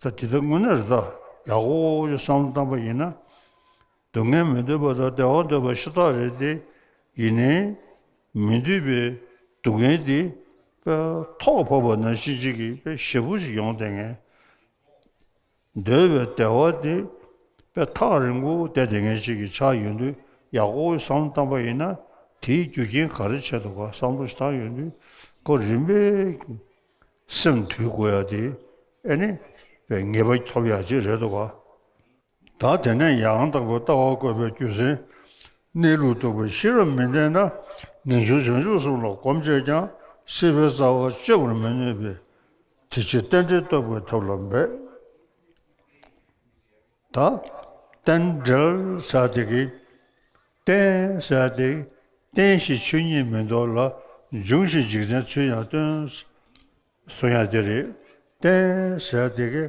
ད་དེ་ལྟར་དངོས་གནས་རེད། ད་ཡག་པོ་ཞིག་བསམ་བློ་བཏང་པ་ཡིན་ན། སྡུག་བསྔལ་མི་འདོད་པ་དང་བདེ་བ་འདོད་པ་ཤ་སྟག་རེད་དེ། ཡིན་ནའི་མི་འདོད་པའི་སྡུག་བསྔལ་དེ་དཔེ་ཐོག་བབས་པ་ནང་བཞིན་ཅིག་གི་དཔེ་ཞེ་པོ་ཞིག་ཡོང་བསྡད་མཁན། འདོད་པའི་བདེ་བ་དེ་དཔེ་ཐག་རིང་པོ་བསྡད་བསྡད་མཁན་ཞིག་གི་ཆགས་ཡོང་དུས། ཡག་པོ་བསམ་བློ་བཏང་པ་ཡིན་ན། དེའི་རྒྱུ་རྐྱེན་ག་རེ་བྱས་འདུག་ག་བསམ་བློ་ཞིག་བཏང་ཡོང་དུས། ཁོ་རིམ་པས་སེམས་དུལ་དགོས་ཡ་དེ། ཨེ་ནི་དཔེ་ངེས་པ་ཐོབ་ཡ་ཅིག་རེད་འདུག་ག་ད་དེ་ནས་ཡང་དག་པའི་ལྟ་བ་བཀོད་པའི་རྒྱུ་མཚན། གནས་ལུགས་རྟོགས་པའི་ཤེས་རབ་མི་ལྡན་ན། ངེས་འབྱུང་བྱང་ཆུབ་གསུམ་ལ་གོམས་བྱས་ཀྱང་། སྲིད་པའི་རྩ་བ་གཅོད་པར་མི་ནུས་པས། དེ་ཕྱིར་རྟེན་འབྲེལ་རྟོགས་པའི་ཐབས་ལ་འབད། ད་རྟེན་འབྲེལ་ཟེར་དེ་གི། རྟེན་ཟེར་དེ། རྟེན་ཞེས་ཆོས་ཉིད་མིན་འདོགས་ལ། འབྱུང་ཞེས་འཇིག་རྟེན་ཚུལ་ཡང་སྟོན། གསུང་ཡ་དེ་རེད། རྟེན་ཟེར་དེ་གི།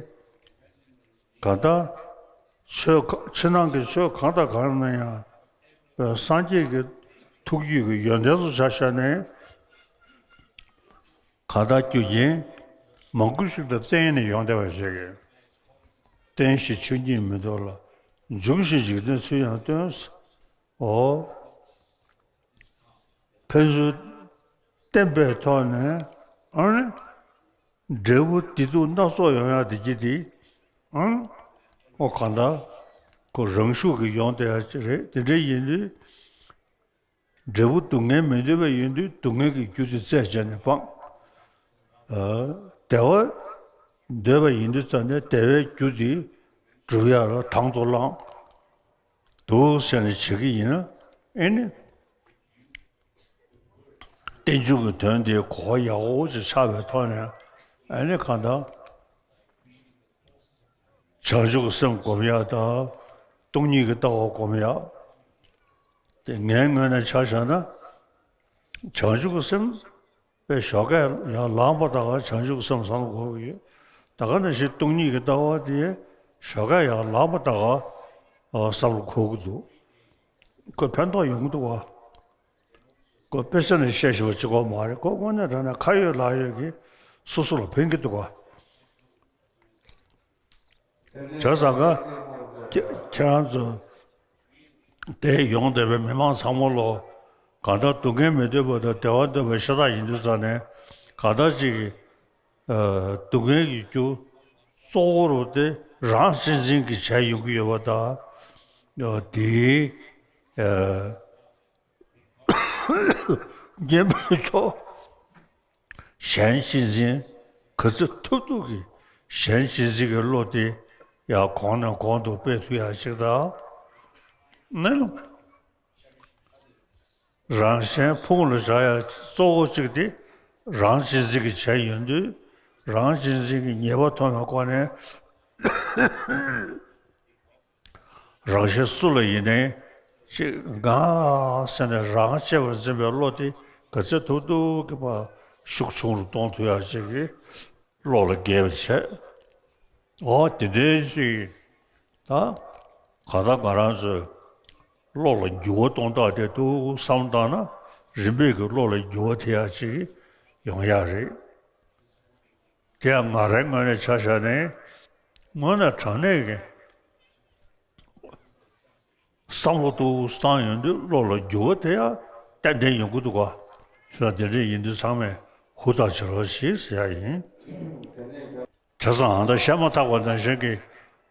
གང་ལྟར་ཆོས་ག་ཕྱི་ནང་གི་ཆོས་གང་དང་གང་ན་ཡང་། སངས་རྒྱས་ཀྱི་ཐུགས་རྒྱུད་ཀྱི་ཡོན་ཏན་སོགས་ཆ་བཞག་ནས། གང་ལྟར་རྒྱུ་རྐྱེན་མང་པོ་ཞིག་ལ་བརྟེན་ནས་ཡོང་བསྡད་པ་ཞིག་གིས། རྟེན་ཞེས་ཆོས་ཉིད་མིན་འདོགས་ལ། འབྱུང་ཞེས་འཇིག་རྟེན་ཚུལ་ཡང་སྟོན། འོ། ཕན་ཚུན་བརྟེན་པའི་ཐོག་ནས། ཨ་ནི་འབྲས་བུ་བདེ་སྡུག་སྣ་ཚོགས་ཡོང་ཡག་དེ་གྱིས་དེ། ཨང་། ཨོ་གང་ལྟར་ཁོ་རང་ཤུགས་ཀྱིས་ཡོང་བསྡད་ཡག་ཅིག་རེད། དེ་འདྲ་ཡིན་དུས། འབྲས་བུ་སྡུག་བསྔལ་མི་འདོད་པ་ཡིན་དུས། སྡུག་བསྔལ་གྱི་རྒྱུ་དེ་རྩད་བཅད་ནས་སྤང་། ཨ། བདེ་བ་འདོད་པ་ཡིན་དུས་ཙང་ནས། བདེ་བའི་རྒྱུ་དེ་སྒྲུབ་ཡག་ལ་དང་དུ་བླངས་འདུག་ཟེར་ནས་བྱེད་ཀྱི་ཡིན་ན། ཨེ་ནི། རྟེན་འབྱུང་གི་དོན་དེ་གོ་བ་ཡག་པོ་ཞིག་ཆགས་པའི་ཐོག་ནས། ཨ་ནི་གང་ལྟར་བྱང་ཆུབ་ཀྱི་སེམས་སྒོམ་ཡག་དང་། སྟོང་ཉིད་ཀྱི་ལྟ་བ་སྒོམ་ཡག་དེ། ངའི་ངོས་ནས་ཆ་བཞག་ན། བྱང་ཆུབ་ཀྱི་སེམས་དཔེ་ཞོགས་ཀས་ཡར་ལངས་པ་དང་། བྱང་ཆུབ་ཀྱི་སེམས་བསམ་བློ་འཁོར་གྱི་ཡོད། ད་ག་ནང་བཞིན་སྟོང་ཉིད་ཀྱི་ལྟ་བ་དེ་ཞོགས་ཀས་ཡར་ལངས་པ་དང་། ཨ། བསམ་བློ་འཁོར་གྱི་འདུག་ཁོས་ཕན་ཐོགས་ཡོང་གི་འདུག་བ། ཁོས་དཔེ་ཆ་ནས་བཤད་ཤེས་པ་གཅིག་པོ་མ་རེད། ཁོ་དངོས་གནས་དྲང་གནས་ཁ་ཡོད་ལག་ཡོད་ཀྱིས་སོ་སོ་ལ་ཕན་གྱི་འདུག་ག་བྱས་ཙང་ཀ་ཁྱེད་ཁྱེད་རང་ཚོ་དེ་ཡོང་བསྡད་པའི་མི་མང་ཚང་མ་ལོ། གང་ལྟར་སྡུག་བསྔལ་མི་འདོད་པ་དང་བདེ་བ་འདོད་པ་ཤ་སྟག་ཡིན་དུས་ཙང་ནས། གང་ལྟར་ཅིག་གིས། ཨ། སྡུག་བསྔལ་གྱི་རྒྱུ་གཙོ་བོ་རུ་དེ་རང་གཅེས་འཛིན་གྱིས་བྱས་ཡོང་གི་ཡོད་པ་དང་། ཨ། དེའི། ཨ། རྐྱེན་པས་ཆོག་གཞན་གཅེས་འཛིན་ག་ཚོད་ཐུབ་ཐུབ་ཀྱིས། གཞན་གཅེས་འཛིན་གྱི་བློ་དེ་ཡང་གོང་ནས་གོང་དུ་སྤེལ་ཐུབ་ཡག་ཅིག་དང་། ཨ་ནི་རང་གཞན་ཕུང་ལ་བཞག་ཡག་གཙོ་བོ་གཅིག་དེ་རང་གཅེས་འཛིན་གྱིས་བྱས་ཡོང་དུས། རང་གཅེས་འཛིན་གྱི་ཉེས་པ་མཐོང་བའི་སྒོ་ནས། རང་གཞན་སུ་ལ་ཡིན་ནའི་ཅིག་ང་ཟེར་ནས་རང་གཅེས་པར་འཛིན་པའི་བློ་དེ་ག་ཚོད་ཐུབ་ཐུབ་ཀྱིས་མར་ཤུགས་ཆུང་རུ་གཏོང་ཐུབ་ཡག་ཅིག་གི་བློ་ལ་འགེལ་བ་བྱས། འོ་དེ་འདྲའི་ཅིག་ད་གང་ལྟར་ང་རང་ཚོའི་བློ་ལ་འགྱུར་བ་གཏོང་སྟངས་དེ་འདུག་བསམ་བཏང་ན། རིམ་པས་ཀྱི་བློ་ལ་འགྱུར་བ་ཐེབས་ཡག་ཅིག་ཡོང་ཡག་རེད། དེ་ཡང་ང་རའི་ངོས་ནས་ཆ་བཞག་ནས། དངོས་གནས་དྲང་གནས་ཀྱི་བསམ་བློ་འདུག་བཏང་ཡོང་དུས། བློ་ལ་འགྱུར་བ་དེ་ཡང་ཏན་ཏན་ཡོང་གི་འདུག་ག་ཞེས། དེ་འདྲ་ཡིན་དུས་ཚང་མས་ཧུར་ཐག་བྱེད་རོགས་གྱིས་ཟེར་ཡག་ཡིན། བྱས་ཙང་ཨ་ད་བཤད་མ་ཐག་པ་ནང་བཞིན་གྱི།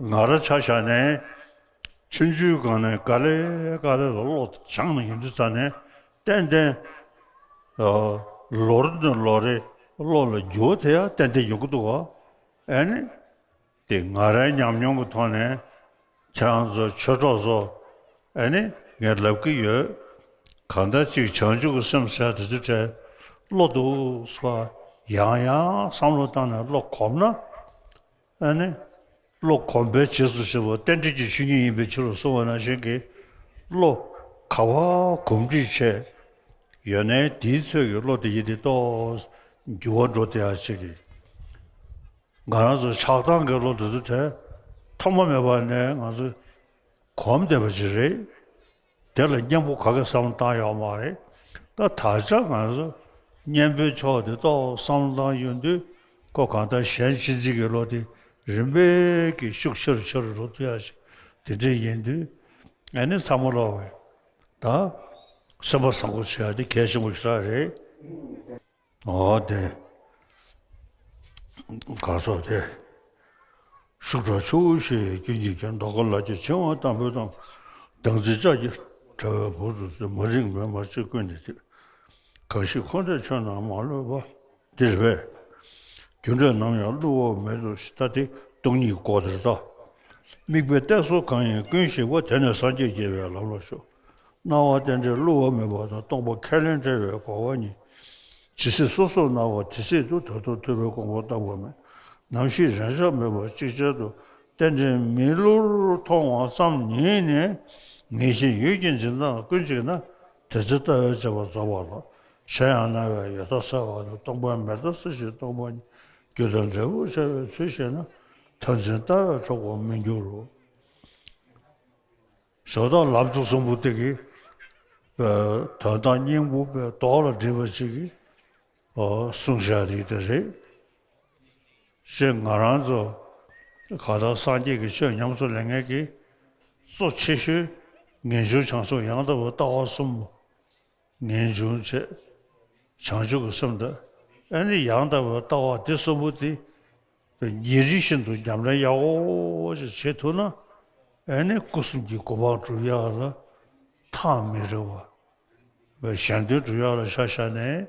ང་རང་ཆ་བཞག་ནས་ཆུང་ཆུང་སྒང་ནས་ག་ལེ་ག་ལེ་ལ་བློ་སྦྱངས་ནས་ཡོང་དུས་ཙང་ནས། ཏན་ཏན། ཨ། ལོ་རེ་ནས་ལོ་རེ་བློ་ལ་འགྱུར་བ་དེ་ཡང་ཏན་ཏན་ཡོང་གི་འདུག་ག་ཨ་ནི། དེ་ང་རའི་ཉམས་མྱོང་གི་ཐོག་ནས་ཁྱེད་རང་ཚོ་ཆོས་གྲོགས་ཚོ། ཨ་ནི་ངས་ལབ་ཀྱི་ཡོད། གང་ལྟར་ཅིག་བྱང་ཆུབ་ཀྱི་སེམས་ཟེར་དེ་ཚོ་གྲས་བློ་འདུག་སེ་ཡང་ཡང་བསམ་བློ་བཏང་ནས་བློ་གོམས་ན། ཨ་ནི་བློ་གོམས་པའི་རྗེས་སུ་བྱེད་པ་རྟེན་འབྲེལ་གྱི་ཆོས་ཉིད་ཡིན་པའི་ཕྱིར་རོ་གསུངས་པ་ནང་བཞིན་གྱི། བློ་ག་པར་གོམས་འདྲིས་ཆེ་ཡོད་ནའི། དེའི་ཚོད་ཀྱི་བློ་དེ་ཡིན་དེ་ཏོག་འགྱུར་བ་འགྲོ་བསྡད་ཡག་ཅིག་གི། ང་རང་ཚོ་ཆགས་སྡང་གི་བློ་དེ་ཚོ་གྲས་ཐོག་མ་མེད་པ་ནས་ང་ཚོ་གོམས་བསྡད་པ་ཅིག་རེད། དེ་ལ་མཉམ་པོ་ག་གེ་བསམ་བློ་བཏང་ཡོད་མ་རེད། ད་ད་ཆ་ང་ཚོ་ གཉེན་པོའི་ཕྱོགས་དེ་ཏོག་བསམ་བློ་བཏང་ཡོང་དུས་ཁོ་གང་ལྟར་གཞན་གཅེས་འཛིན་གྱི་བློ་དེ་རིམ་པས་ཀྱིས་ཤུགས་ཆེ་རུ་ཆེ་རུ་འགྲོ་ཐུབ་ཡག་ཞིག་དེ་འདྲ་ཡིན་དུས། ཨ་ནི་ཚང་མ་ལོག་གིས་ད་སེམས་པ་བཟང་པོ་བྱེད་ཡག་དེ་གལ་ཆེན་པོ་ཞེ་དྲག་རེད། འོ་དེ། གར་སོགས་ཏེ། ཤུགས་དྲག་ཆུ་བོ་ཞེས་ཀུན་གྱིས་མཁྱེན། མདོ་ཁ་ལ་ཆེ་ཆེ་བ་དམ་པའི་དང་། བདག་འཛིན་ལྕགས་ཀྱུ་དྲ་བའི་བུ་ཚོ་ཚོས། མ་རིག་མེ་མ་ཆེ་ཀུན་ནས་ཐེབས། གང་ཞིག་འཁོར་འདས་ཆོས་རྣམས་མ་ལུས་པ། འདིར་བས། རྒྱུ་འབྲས་ནམ་ཡང་བསླུ་བ་མེད་དོ་ཞེས། ད་དེ་སྟོང་ཉིད་སྐོར་དེར་ལྟ། དམིགས་པའི་གཏད་སོ་གང་ཡིན་ཀུན་ཞིག་པ། དེ་ནས་སངས་རྒྱས་རྒྱས་པའི་ལམ་ལ་ཞུགས། སྣང་བ་རྟེན་འབྲེལ་བསླུ་བ་མེད་པ་དང་། སྟོང་པ་ཁས་ལེན་བྲལ་བའི་གོ་བ་ཉིད། ཇི་སྲིད་སོ་སོར་སྣང་བ་དེ་སྲིད་དུ། ད་དུང་ཐུབ་པའི་དགོངས་པ་བརྟན་པོ་མེད། ནམ་ཞིག་རེག་བྱ་མེད་པ་གཅིག་ཅར་དུ། རྟེན་འབྲེལ་མི་བསླུར་མཐོང་བ་ཙམ་ཉིད་ནི། ངེས་ཤེས་ཡུལ་གྱི་འཛིན་སྟངས་ཀུན་གཅིག་ན། དེ་ཚེ་ལྟ་བའི་དཔྱད་པ་རྫོགས་པ་ལ། གཞན་ཡང་སྣང་བའི་ཡོད་མཐའ་གསལ་བ་དང་། སྟོང་པའི་མེད་མཐའ་གསལ་ཞིང་སྟོང་པ་ཉིད། རྒྱུ་དང་འབྲས་བུར་འཆར་བའི་ཚུལ་ཤེས་ན། མཐར་འཛིན་ལྟ་བས་འཕྲོག་པར་མི་འགྱུར་རོ། ཞོགས་དང་ལམ་གཙོ་གསུམ་པོ་དེ་གི་དོན་དང་སྙིང་པོ་པའི་ལྡོག་ལ་སྒྲིལ་བ་ཅིག་གིས་གསུངས་བཞག་རིགས་དེ་རེད། ཞེས་ང་རང་ཚོ་གང་ལྟར་སངས་རྒྱས་ཀྱི་ཆོས་ཉམས་སུ་ལེན་མཁན་གྱི་གཙོ་ཆེ་ཤོས་ངེས་འབྱུང་བྱང་སེམས་ཡང་དག་པའི་ལྟ་བ་གསུམ། ངེས་འབྱུང་བྱས། བྱང་ཆུབ་ཀྱི་སེམས་དང་། ཨ་ནི་ཡང་དག་པའི་ལྟ་བ་འདི་གསུམ་པོ་དེ་ཉིན་རེ་བཞིན་དུ་ཉམས་ལེན་ཡག་པོ་ཞིག་བྱེད་ཐུབ་ན། ཨ་ནི་སྐུ་གསུམ་གྱི་གོ་འཕང་སྒྲུབ་ཡག་ལ་ཐག་མི་རིང་བ། གཞན་དོན་སྒྲུབ་ཡག་ལ་ཆ་བཞག་ནས།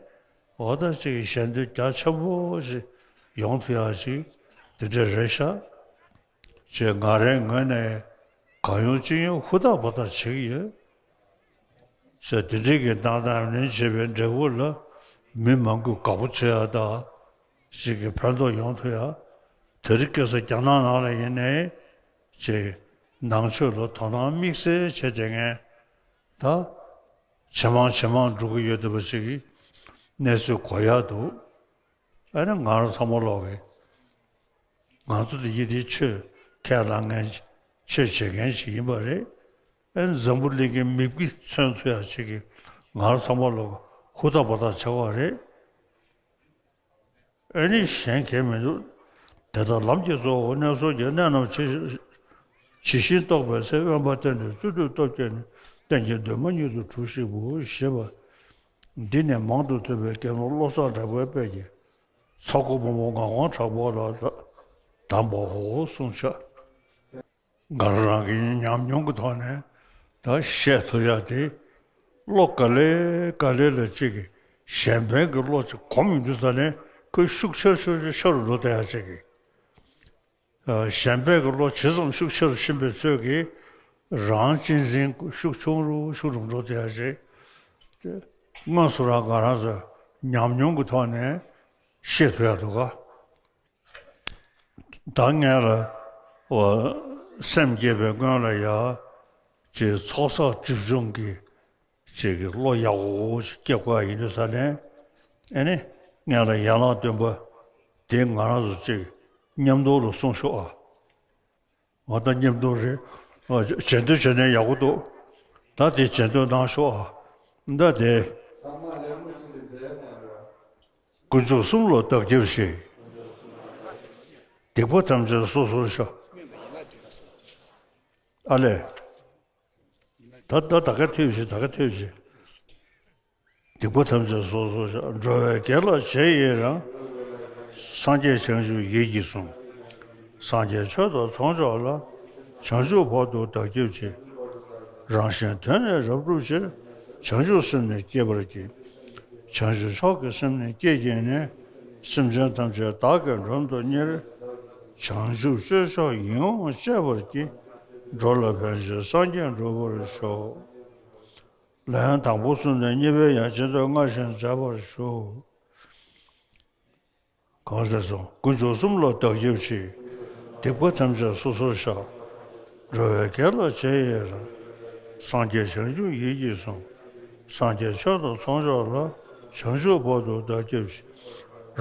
འོ་ད་ཅིག་གཞན་དོན་རྒྱ་ཆེན་པོ་ཞིག་ཡོང་ཐུབ་ཡག་ཅིག་དེ་འདྲ་རེད་ཤག་ཅེས་ང་རའི་ངོས་ནས་གང་ཡོང་ཅི་ཡོང་ཧུར་ཐག་འབད་ཐག་བྱེད་ཀྱི་ཡོད། ཟེར་དེ་འདྲའི་གི་གནང་སྟངས་ལེན་བྱེད་པའི་འབྲས་བུ་ལ་མི་མང་པོས་དགའ་པོ་བྱེད་ཡག་དང་། ཞིག་གི་ཕན་ཐོགས་ཡོང་ཐུབ་ཡག་དེ་རིང་ཁ་སང་རྒྱ་ནག་ནང་ལ་ཡིན་ནའི་ཅིག་ནང་ཆོས་ལ་དོ་སྣང་དམིགས་བསལ་བྱེད་བསྡད་མཁན་ད་ཇེ་མང་ཇེ་མང་འགྲོ་གི་ཡོད་བསྡད་པ་ཞིག་གི་གནས་ཚུལ་གོ་ཡག་འདུག་ཨ་ནི་ང་རང་ཚང་མ་ལོག་གི་ང་ཚོ་འདི་ཡི་དེ་ཆོས་ཁས་བླངས་མཁན་ཆོས་བྱེད་མཁན་ཞིག་ཡིན་པ་རེད། ཨ་ནི་འཛམ་བུ་གླིང་གི་མིག་དཔེ་མཚོན་ཐུབ་ཡག་ཅིག་གི་ང་རང་ཚང་མ་ལོག་ཧུར་ཐག་འབད་ཐག་བྱེད་དགོས་རེད། ཨེ་ནི་གཞན་གང་མི་འདུག་དེ་ལྟར་ལམ་གྱི་གཙོ་བོ་གནས་གསུམ་གྱི། གནས་རྣམས་ཇི་ཇི་བཞིན་རྟོགས་པའི་ཚེ། དབེན་པ་བསྟེན་ཏེ་རྩོད་སྒྲུབ་སྟོབས་བསྐྱེད་ནས། རྟེན་གྱི་འདུན་མ་ཉིད་དུ་གྲུབ་ཤིག་པོ། ཞེས་པ་འདི་ནི་མང་དུ་ཐོས་པའི་དགེ་སློང་བློ་བཟང་གྲགས་པའི་དཔལ་གྱིས་ཚ་ཁོ་བུ་མོ་ངག་དབང་གྲགས་པ་ལ་གདམས་པའོ་གསུངས་ཤག་ང་རང་རང་གི་ཉམས་མྱོང་གི་ཐོག་ནས་ད་བཤད་ཐུབ་ཡག་དེ། བློ་ག་ལེ་ག་ལེ་ལ་གཅིག་གིས་གཞན་ཕན་གྱི་བློ་ཅིག་གོམས་ཡོང་དུས་ཙ་ནས་ཁོས་ཤུགས་ཆེ་ཤུགས་ཆེ་རུ་འགྲོ་བསྡད་ཡག་ཅིག་གིས། གཞན་ཕན་གྱི་བློ་ཇི་ཙམ་ཤུགས་ཆེ་རུ་ཕྱིན་པའི་ཚོད་ཀྱིས་རང་གཅེས་འཛིན་ཤུགས་ཆུང་རུ་ཆུང་རུ་འགྲོ་བསྡད་ཡག་ཅིག་དངོས་སུ་རང་ང་རང་ཚོ་ཉམས་མྱོང་གི་ཐོག་ནས་ཤེས་ཐུབ་ཡག་འདུག་ག་ད་ངས་ལ་འོ་སེམས་བསྐྱེད་པའི་སྔོན་ལ་ཡ་ཅིག་ཚོགས་བསགས་སྒྲིབ་སྦྱོང་གི་ཅིག་གི་བློ་ཡག་པོ་ཞིག་སྐྱེ་དགོས་ཡ་ཡིན་དུས་ཙ་ནས། ཨེ་ནི་ངས་ལ་ཡན་ལག་བདུན་པ་དེ་ང་རང་ཚོ་ཅིག་མཉམ་དུ་ལ་གསུང་ཤོག་ཨ། འོ་ད་མཉམ་དུ་རེད། འོ་བྱེད་འདོད་བྱེད་ནས་ཡག་པོ་འདུག་ད་དེ་བྱེད་འདོད་གནང་ཤོག་ཨ། ད་དེ། དཀོན་མཆོག་གསུམ་ལ་བདག་སྐྱབས་མཆི། སྡིག་པ་ཐམས་ཅད་སོ་སོར་བཤགས། ཨ་ལས། ད་ད་ད་ག་ཐོས་བྱེད། ད་ག་ཐོས་བྱེད། སྡིག་པ་ཐམས་ཅད་སོ་སོར་བཤགས། འགྲོ་བའི་དགེ་ལ་རྗེས་ཡི་རང་། སངས་རྒྱས་བྱང་ཆུབ་ཡིད་ཀྱིས་བཟུང་། སངས་རྒྱས་ཆོས་དང་ཚོགས་མཆོག་ལ། བྱང་ཆུབ་བར་དུ་བདག་སྐྱབས་མཆི། རང་གཞན་དོན་ནི་རབ་བསྒྲུབ་ཕྱིར། བྱང་ཆུབ་སེམས་ནི་བསྐྱེད་པར་བགྱི། བྱང་ཆུབ་མཆོག་གི་སེམས་ནི་བསྐྱེད་བགྱིས་ནས། སེམས་ཅན་ཐམས་ཅད་བདག་གིས་མགྲོན་དུ་གཉེར། བྱང་ཆུབ་སྤྱོད་མཆོག་ཡིད་འོང་སྤྱད་པར་བགྱི། འགྲོ་ལ་ཕན་ཕྱིར་སངས་རྒྱས་འགྲུབ་པར་ཤོག་ལན་དང་པོ་གསུམ་ནས་གཉིས་པའི་ཡང་ཇི་ལྟར་སྔར་བཞིན་མཛད་པར་ཞུ། གང་ཟེར་སོང་། དཀོན་མཆོག་གསུམ་ལ་བདག་སྐྱབས་མཆི། སྡིག་པ་ཐམས་ཅད་སོ་སོར་བཤགས། འགྲོ་བའི་དགེ་ལ་རྗེས་ཡི་རང་། སངས་རྒྱས་བྱང་ཆུབ་ཡིད་ཀྱིས་བཟུང་། སངས་རྒྱས་ཆོས་དང་ཚོགས་མཆོག་ལ། བྱང་ཆུབ་བར་དུ་བདག་སྐྱབས་མཆི།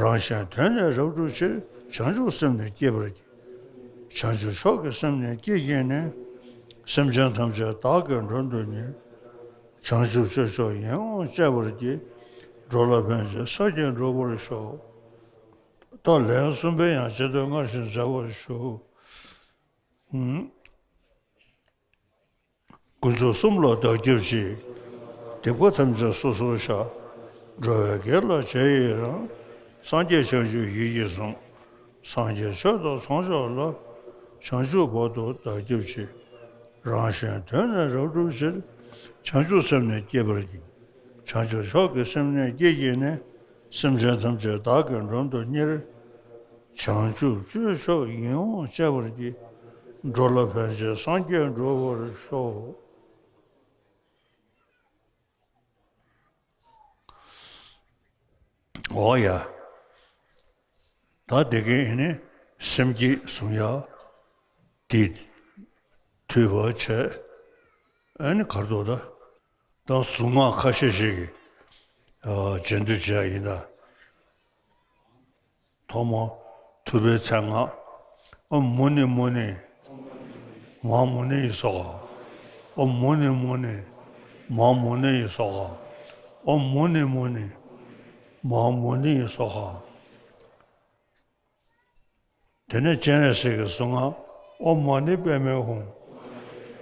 རང་གཞན་དོན་ནི་རབ་བསྒྲུབ་ཕྱིར། བྱང་ཆུབ་སེམས་ནི་བསྐྱེད་པར་བགྱི། བྱང་ཆུབ་མཆོག་གི་སེམས་ནི་བསྐྱེད་བགྱིས་ནས། སེམས་ཅན་ཐམས་ཅད་བདག་གིས་མགྲོན་དུ་གཉེར། བྱང་ཆུབ་སྤྱོད་མཆོག་ཡིད་འོང་སྤྱད་པར་བགྱི། འགྲོ་ལ་ཕན་ཕྱིར་སངས་རྒྱས་འགྲུབ་པར་ཤོག། ད་ལན་གསུམ་པའི་ཡང་ཆེད་དུ་སྔར་བཞིན་མཛད་པར་ཞུ། ཧུམ། དཀོན་མཆོག་གསུམ་ལ་བདག་སྐྱབས་མཆི། སྡིག་པ་ཐམས་ཅད་སོ་སོར་བཤགས། འགྲོ་བའི་དགེ་ལ་རྗེས་ཡི་རང་། སངས་རྒྱས་བྱང་ཆུབ་ཡིད་ཀྱིས་བཟུང་། སངས་རྒྱས་ཆོས་དང་ཚོགས་མཆོག་ལ། བྱང་ཆུབ་བར་དུ་བདག་སྐྱབས་མཆི། རང་གཞན་དོན་ནི་རབ་བསྒྲུབ་ཕྱིར། བྱང་ཆུབ་སེམས་ནི་བསྐྱེད་པར་བགྱི། བྱང་ཆུབ་མཆོག་གི་སེམས་ནི་བསྐྱེད་བགྱིས་ནས། སེམས་ཅན་ཐམས་ཅད་བདག་གིས་མགྲོན་དུ་གཉེར། བྱང་ཆུབ་སྤྱོད་མཆོག་ཡིད་འོང་སྤྱད་པར་བགྱི། འགྲོ་ལ་ཕན་ཕྱིར་སངས་རྒྱས་འགྲུབ་པར་ཤོག། འོ་ཡ། ད་དེ་གའི་ཨེ་ནི་སེམས་བསྐྱེད་གསུང་ཡ་དེ་ཐོས་པ་བྱས། ཨེ་ནི་གར་དོ་ད་ད་གཟུངས་སྔགས་ཁ་ཤས་ཤིག་གི་ཨ་རྗེས་ཟློས་བྱས་ཡིན་ད། ཐོག་མར་ཐུབ་པའི་མཚན་སྔགས། ཨོཾ་མུ་ནེ་མུ་ནེ། མ་མུ་ནེ་ཡེ་སྭཱ་ཧཱ། ཨོཾ་མུ་ནེ་མུ་ནེ། མ་མུ་ནེ་ཡེ་སྭཱ་ཧཱ། ཨོཾ་མུ་ནེ་མུ་ནེ། མ་མུ་ནེ་ཡེ་སྭཱ་ཧཱ། དེ་ནས་སྤྱན་རས་གཟིགས་ཀྱི་གཟུངས་སྔགས། ཨོཾ་མ་ཎི་པདྨེ་ཧཱུྃ།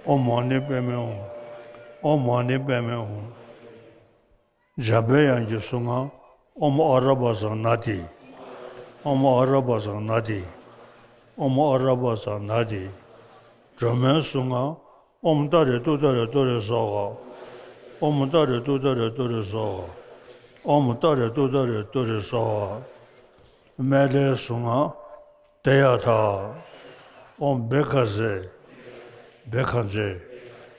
ཨོཾ་མ་ཎི་པདྨེ་ཧཱུྃ། ཨོཾ་མ་ཎི་པདྨེ་ཧཱུྃ། འཇམ་པའི་དབྱངས་ཀྱི་གཟུངས་སྔགས། ཨོཾ་ཨ་ར་པ་ཙ་ན་དྷཱིཿ། ཨོཾ་ཨ་ར་པ་ཙ་ན་དྷཱིཿ། ཨོཾ་ཨ་ར་པ་ཙ་ན་དྷཱིཿ། སྒྲོལ་མའི་གཟུངས་སྔགས། ཨོཾ་ཏཱ་རེ་ཏུཏྟཱ་རེ་ཏུ་རེ་སྭཱ་ཧཱ། ཨོཾ་ཏཱ་རེ་ཏུཏྟཱ་རེ་ཏུ་རེ་སྭཱ་ཧཱ། ཨོཾ་ཏཱ་རེ་ཏུཏྟཱ་རེ་ཏུ་རེ་སྭཱ་ཧཱ། སྨན་བླའི་གཟུངས་སྔགས། ཏདྱ་ཐཱ། ཨོཾ་བྷཻ་ཥ་ཛྱེ། བྷཻ་ཥ་ཛྱེ།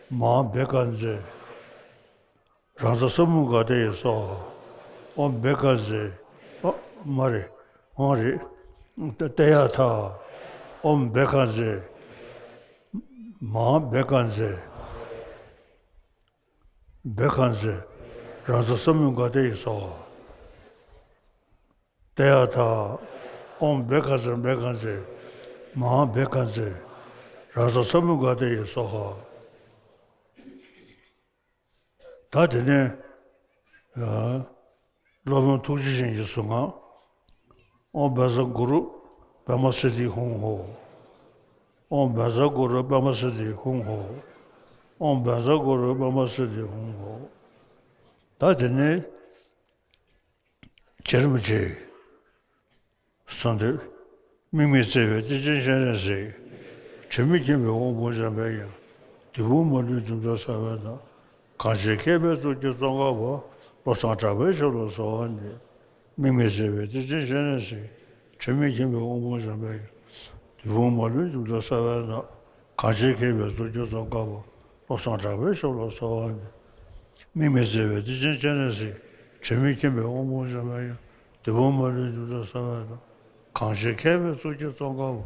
མ་ཧཱ་བྷཻ་ཥ་ཛྱེ། རཱ་ཛ་ས་མུདྒ་ཏེ་ཡེ་སྭཱ་ཧཱ། ཨོཾ་བྷཻ་ཥ་ཛྱེ། ཨ་མ་རེད། ཨོཾ་རེད། ཏདྱ་ཐཱ། ཨོཾ་བྷཻ་ཥ་ཛྱེ། མ་ཧཱ་བྷཻ་ཥ་ཛྱེ། བྷཻ་ཥ་ཛྱེ། རཱ་ཛ་ས་མུདྒ་ཏེ་ཡེ་སྭཱ་ཧཱ། ཏདྱ་ཐཱ། ཨོཾ་བྷཻ་ཥ་ཛྱེ། བྷཻ་ཥ་ཛྱེ། མ་ཧཱ་བྷཻ་ཥ་ཛྱེ། རཱ་ཛ་ས་མུདྒ་ཏེ་ཡེ་སྭཱ་ཧཱ། ད་དེ་ནས་ཡ། སློབ་དཔོན་ཐུགས་རྗེ་ཅན་གྱི་གཟུངས་སྔགས། ཨོཾ་བཛྲ་གུ་རུ་པདྨ་སིདྡྷི་ཧཱུྃ་ཧོ། ཨོཾ་བཛྲ་གུ་རུ་པདྨ་སིདྡྷི་ཧཱུྃ་ཧོ། ཨོཾ་བཛྲ་གུ་རུ་པདྨ་སིདྡྷི་ཧཱུྃ་ཧོ། ད་དེ་ནས་རྗེ་རིན་པོ་ཆེ། གསོལ་འདེབས། དམིགས་མེད་བརྩེ་བའི་གཏེར་ཆེན་སྤྱན་རས་གཟིགས། དྲི་མེད་མཁྱེན་པའི་དབང་ཕུང་འཇམ་པའི་དབྱངས། བདུད་དཔུང་མ་ལུས་འཇོམས་མཛད་རྩ་བའི་བདག། གང་ཞིག་མཁྱེན་པའི་གཙུག་གི་ཙོང་ཁ་པ། བློ་བཟང་གྲགས་པའི་ཞབས་ལ་གསོལ་བ་འདེབས། དམིགས་མེད་བརྩེ་བའི་གཏེར་ཆེན་སྤྱན་རས་གཟིགས། དྲི་མེད་མཁྱེན་པའི་དབང་ཕུང་འཇམ་པའི་དབྱངས། བདུད་དཔུང་མ་ལུས་འཇོམས་མཛད་རྩ་བའི་བདག། གང་ཞིག་མཁྱེན་པའི་གཙུག་གི་ཙོང་ཁ་པ། བློ་བཟང་གྲགས་པའི་ཞབས་ལ་གསོལ་བ་འདེབས། དམིགས་མེད་བརྩེ་བའི་གཏེར་ཆེན་སྤྱན་རས་གཟིགས། དྲི་མེད་མཁྱེན་པའི་དབང་ཕུང་འཇམ་པའི་དབྱངས། བདུད་དཔུང་མ་ལུས་འཇོམས་མཛད་རྩ་བའི་བདག། གང་ཞིག་མཁྱེན་པའི་གཙུག་གི་ཙོང་ཁ་པ།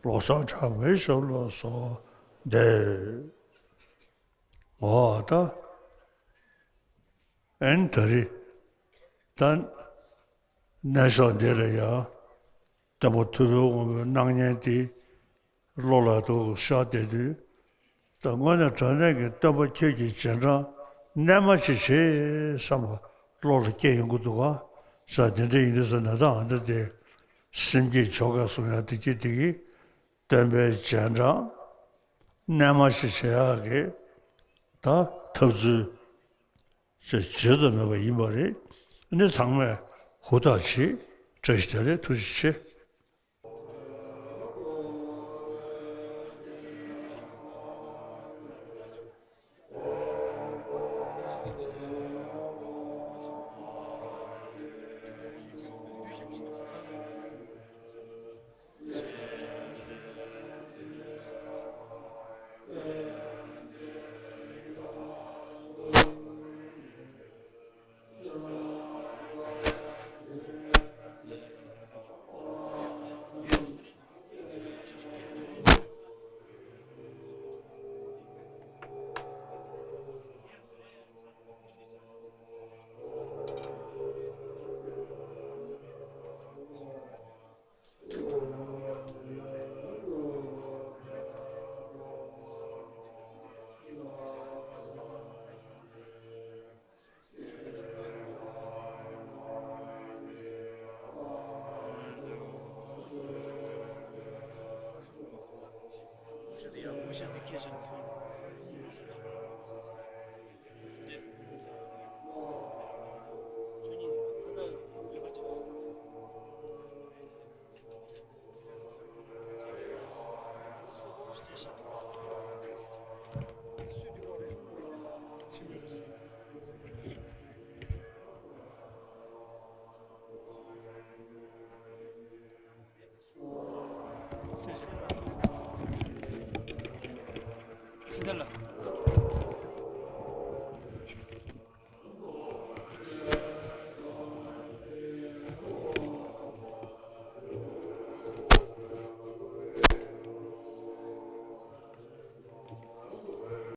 བློ་བཟང་གྲགས་པའི་ཞབས་ལ་གསོལ་བ་འདེབས། འོ་ད། ཨེ་ནི་ད་རེས་ད་གནས་མཆོག་འདི་ལ་ཡ། སྟོན་པ་ཐུབ་པའི་དབང་པོའི་སྣང་བརྙན་དེ་བློ་ལ་དུ་ཤར་བསྡད་དུས། ད་དངོས་གནས་དྲང་གནས་ཀྱི་སྟོན་པ་ཁྱོད་ཀྱི་རྗེས་འབྲང་རྣལ་མ་ཞིག་བྱེད་བསམ་པ་བློ་ལ་སྐྱེ་ཡོང་གི་འདུག་ག་ས་དེ་འདྲ་ཡིན་དུས་ཙམ་ན་ད་ཨ་འདྲ་དེ་སེམས་བསྐྱེད་ཆོ་ག་གསུང་ཡ་དེ་གྱིས་དེ་གིས་སྟོན་པའི་རྗེས་འབྲང་རྣལ་མ་ཞིག་བྱེད་ཡག་གི་ད་ཐབས་ཚུལ་ཅིག་བརྗོད་དུ་མེད་པ་ཡིན་པ་རེད། ཨ་ནི་ཚང་མས་ཧུར་ཐག་བྱེད། བཀྲ་ཤིས་བདེ་ལེགས། ཐུགས་རྗེ་ཆེ། ཕྱི་ལ།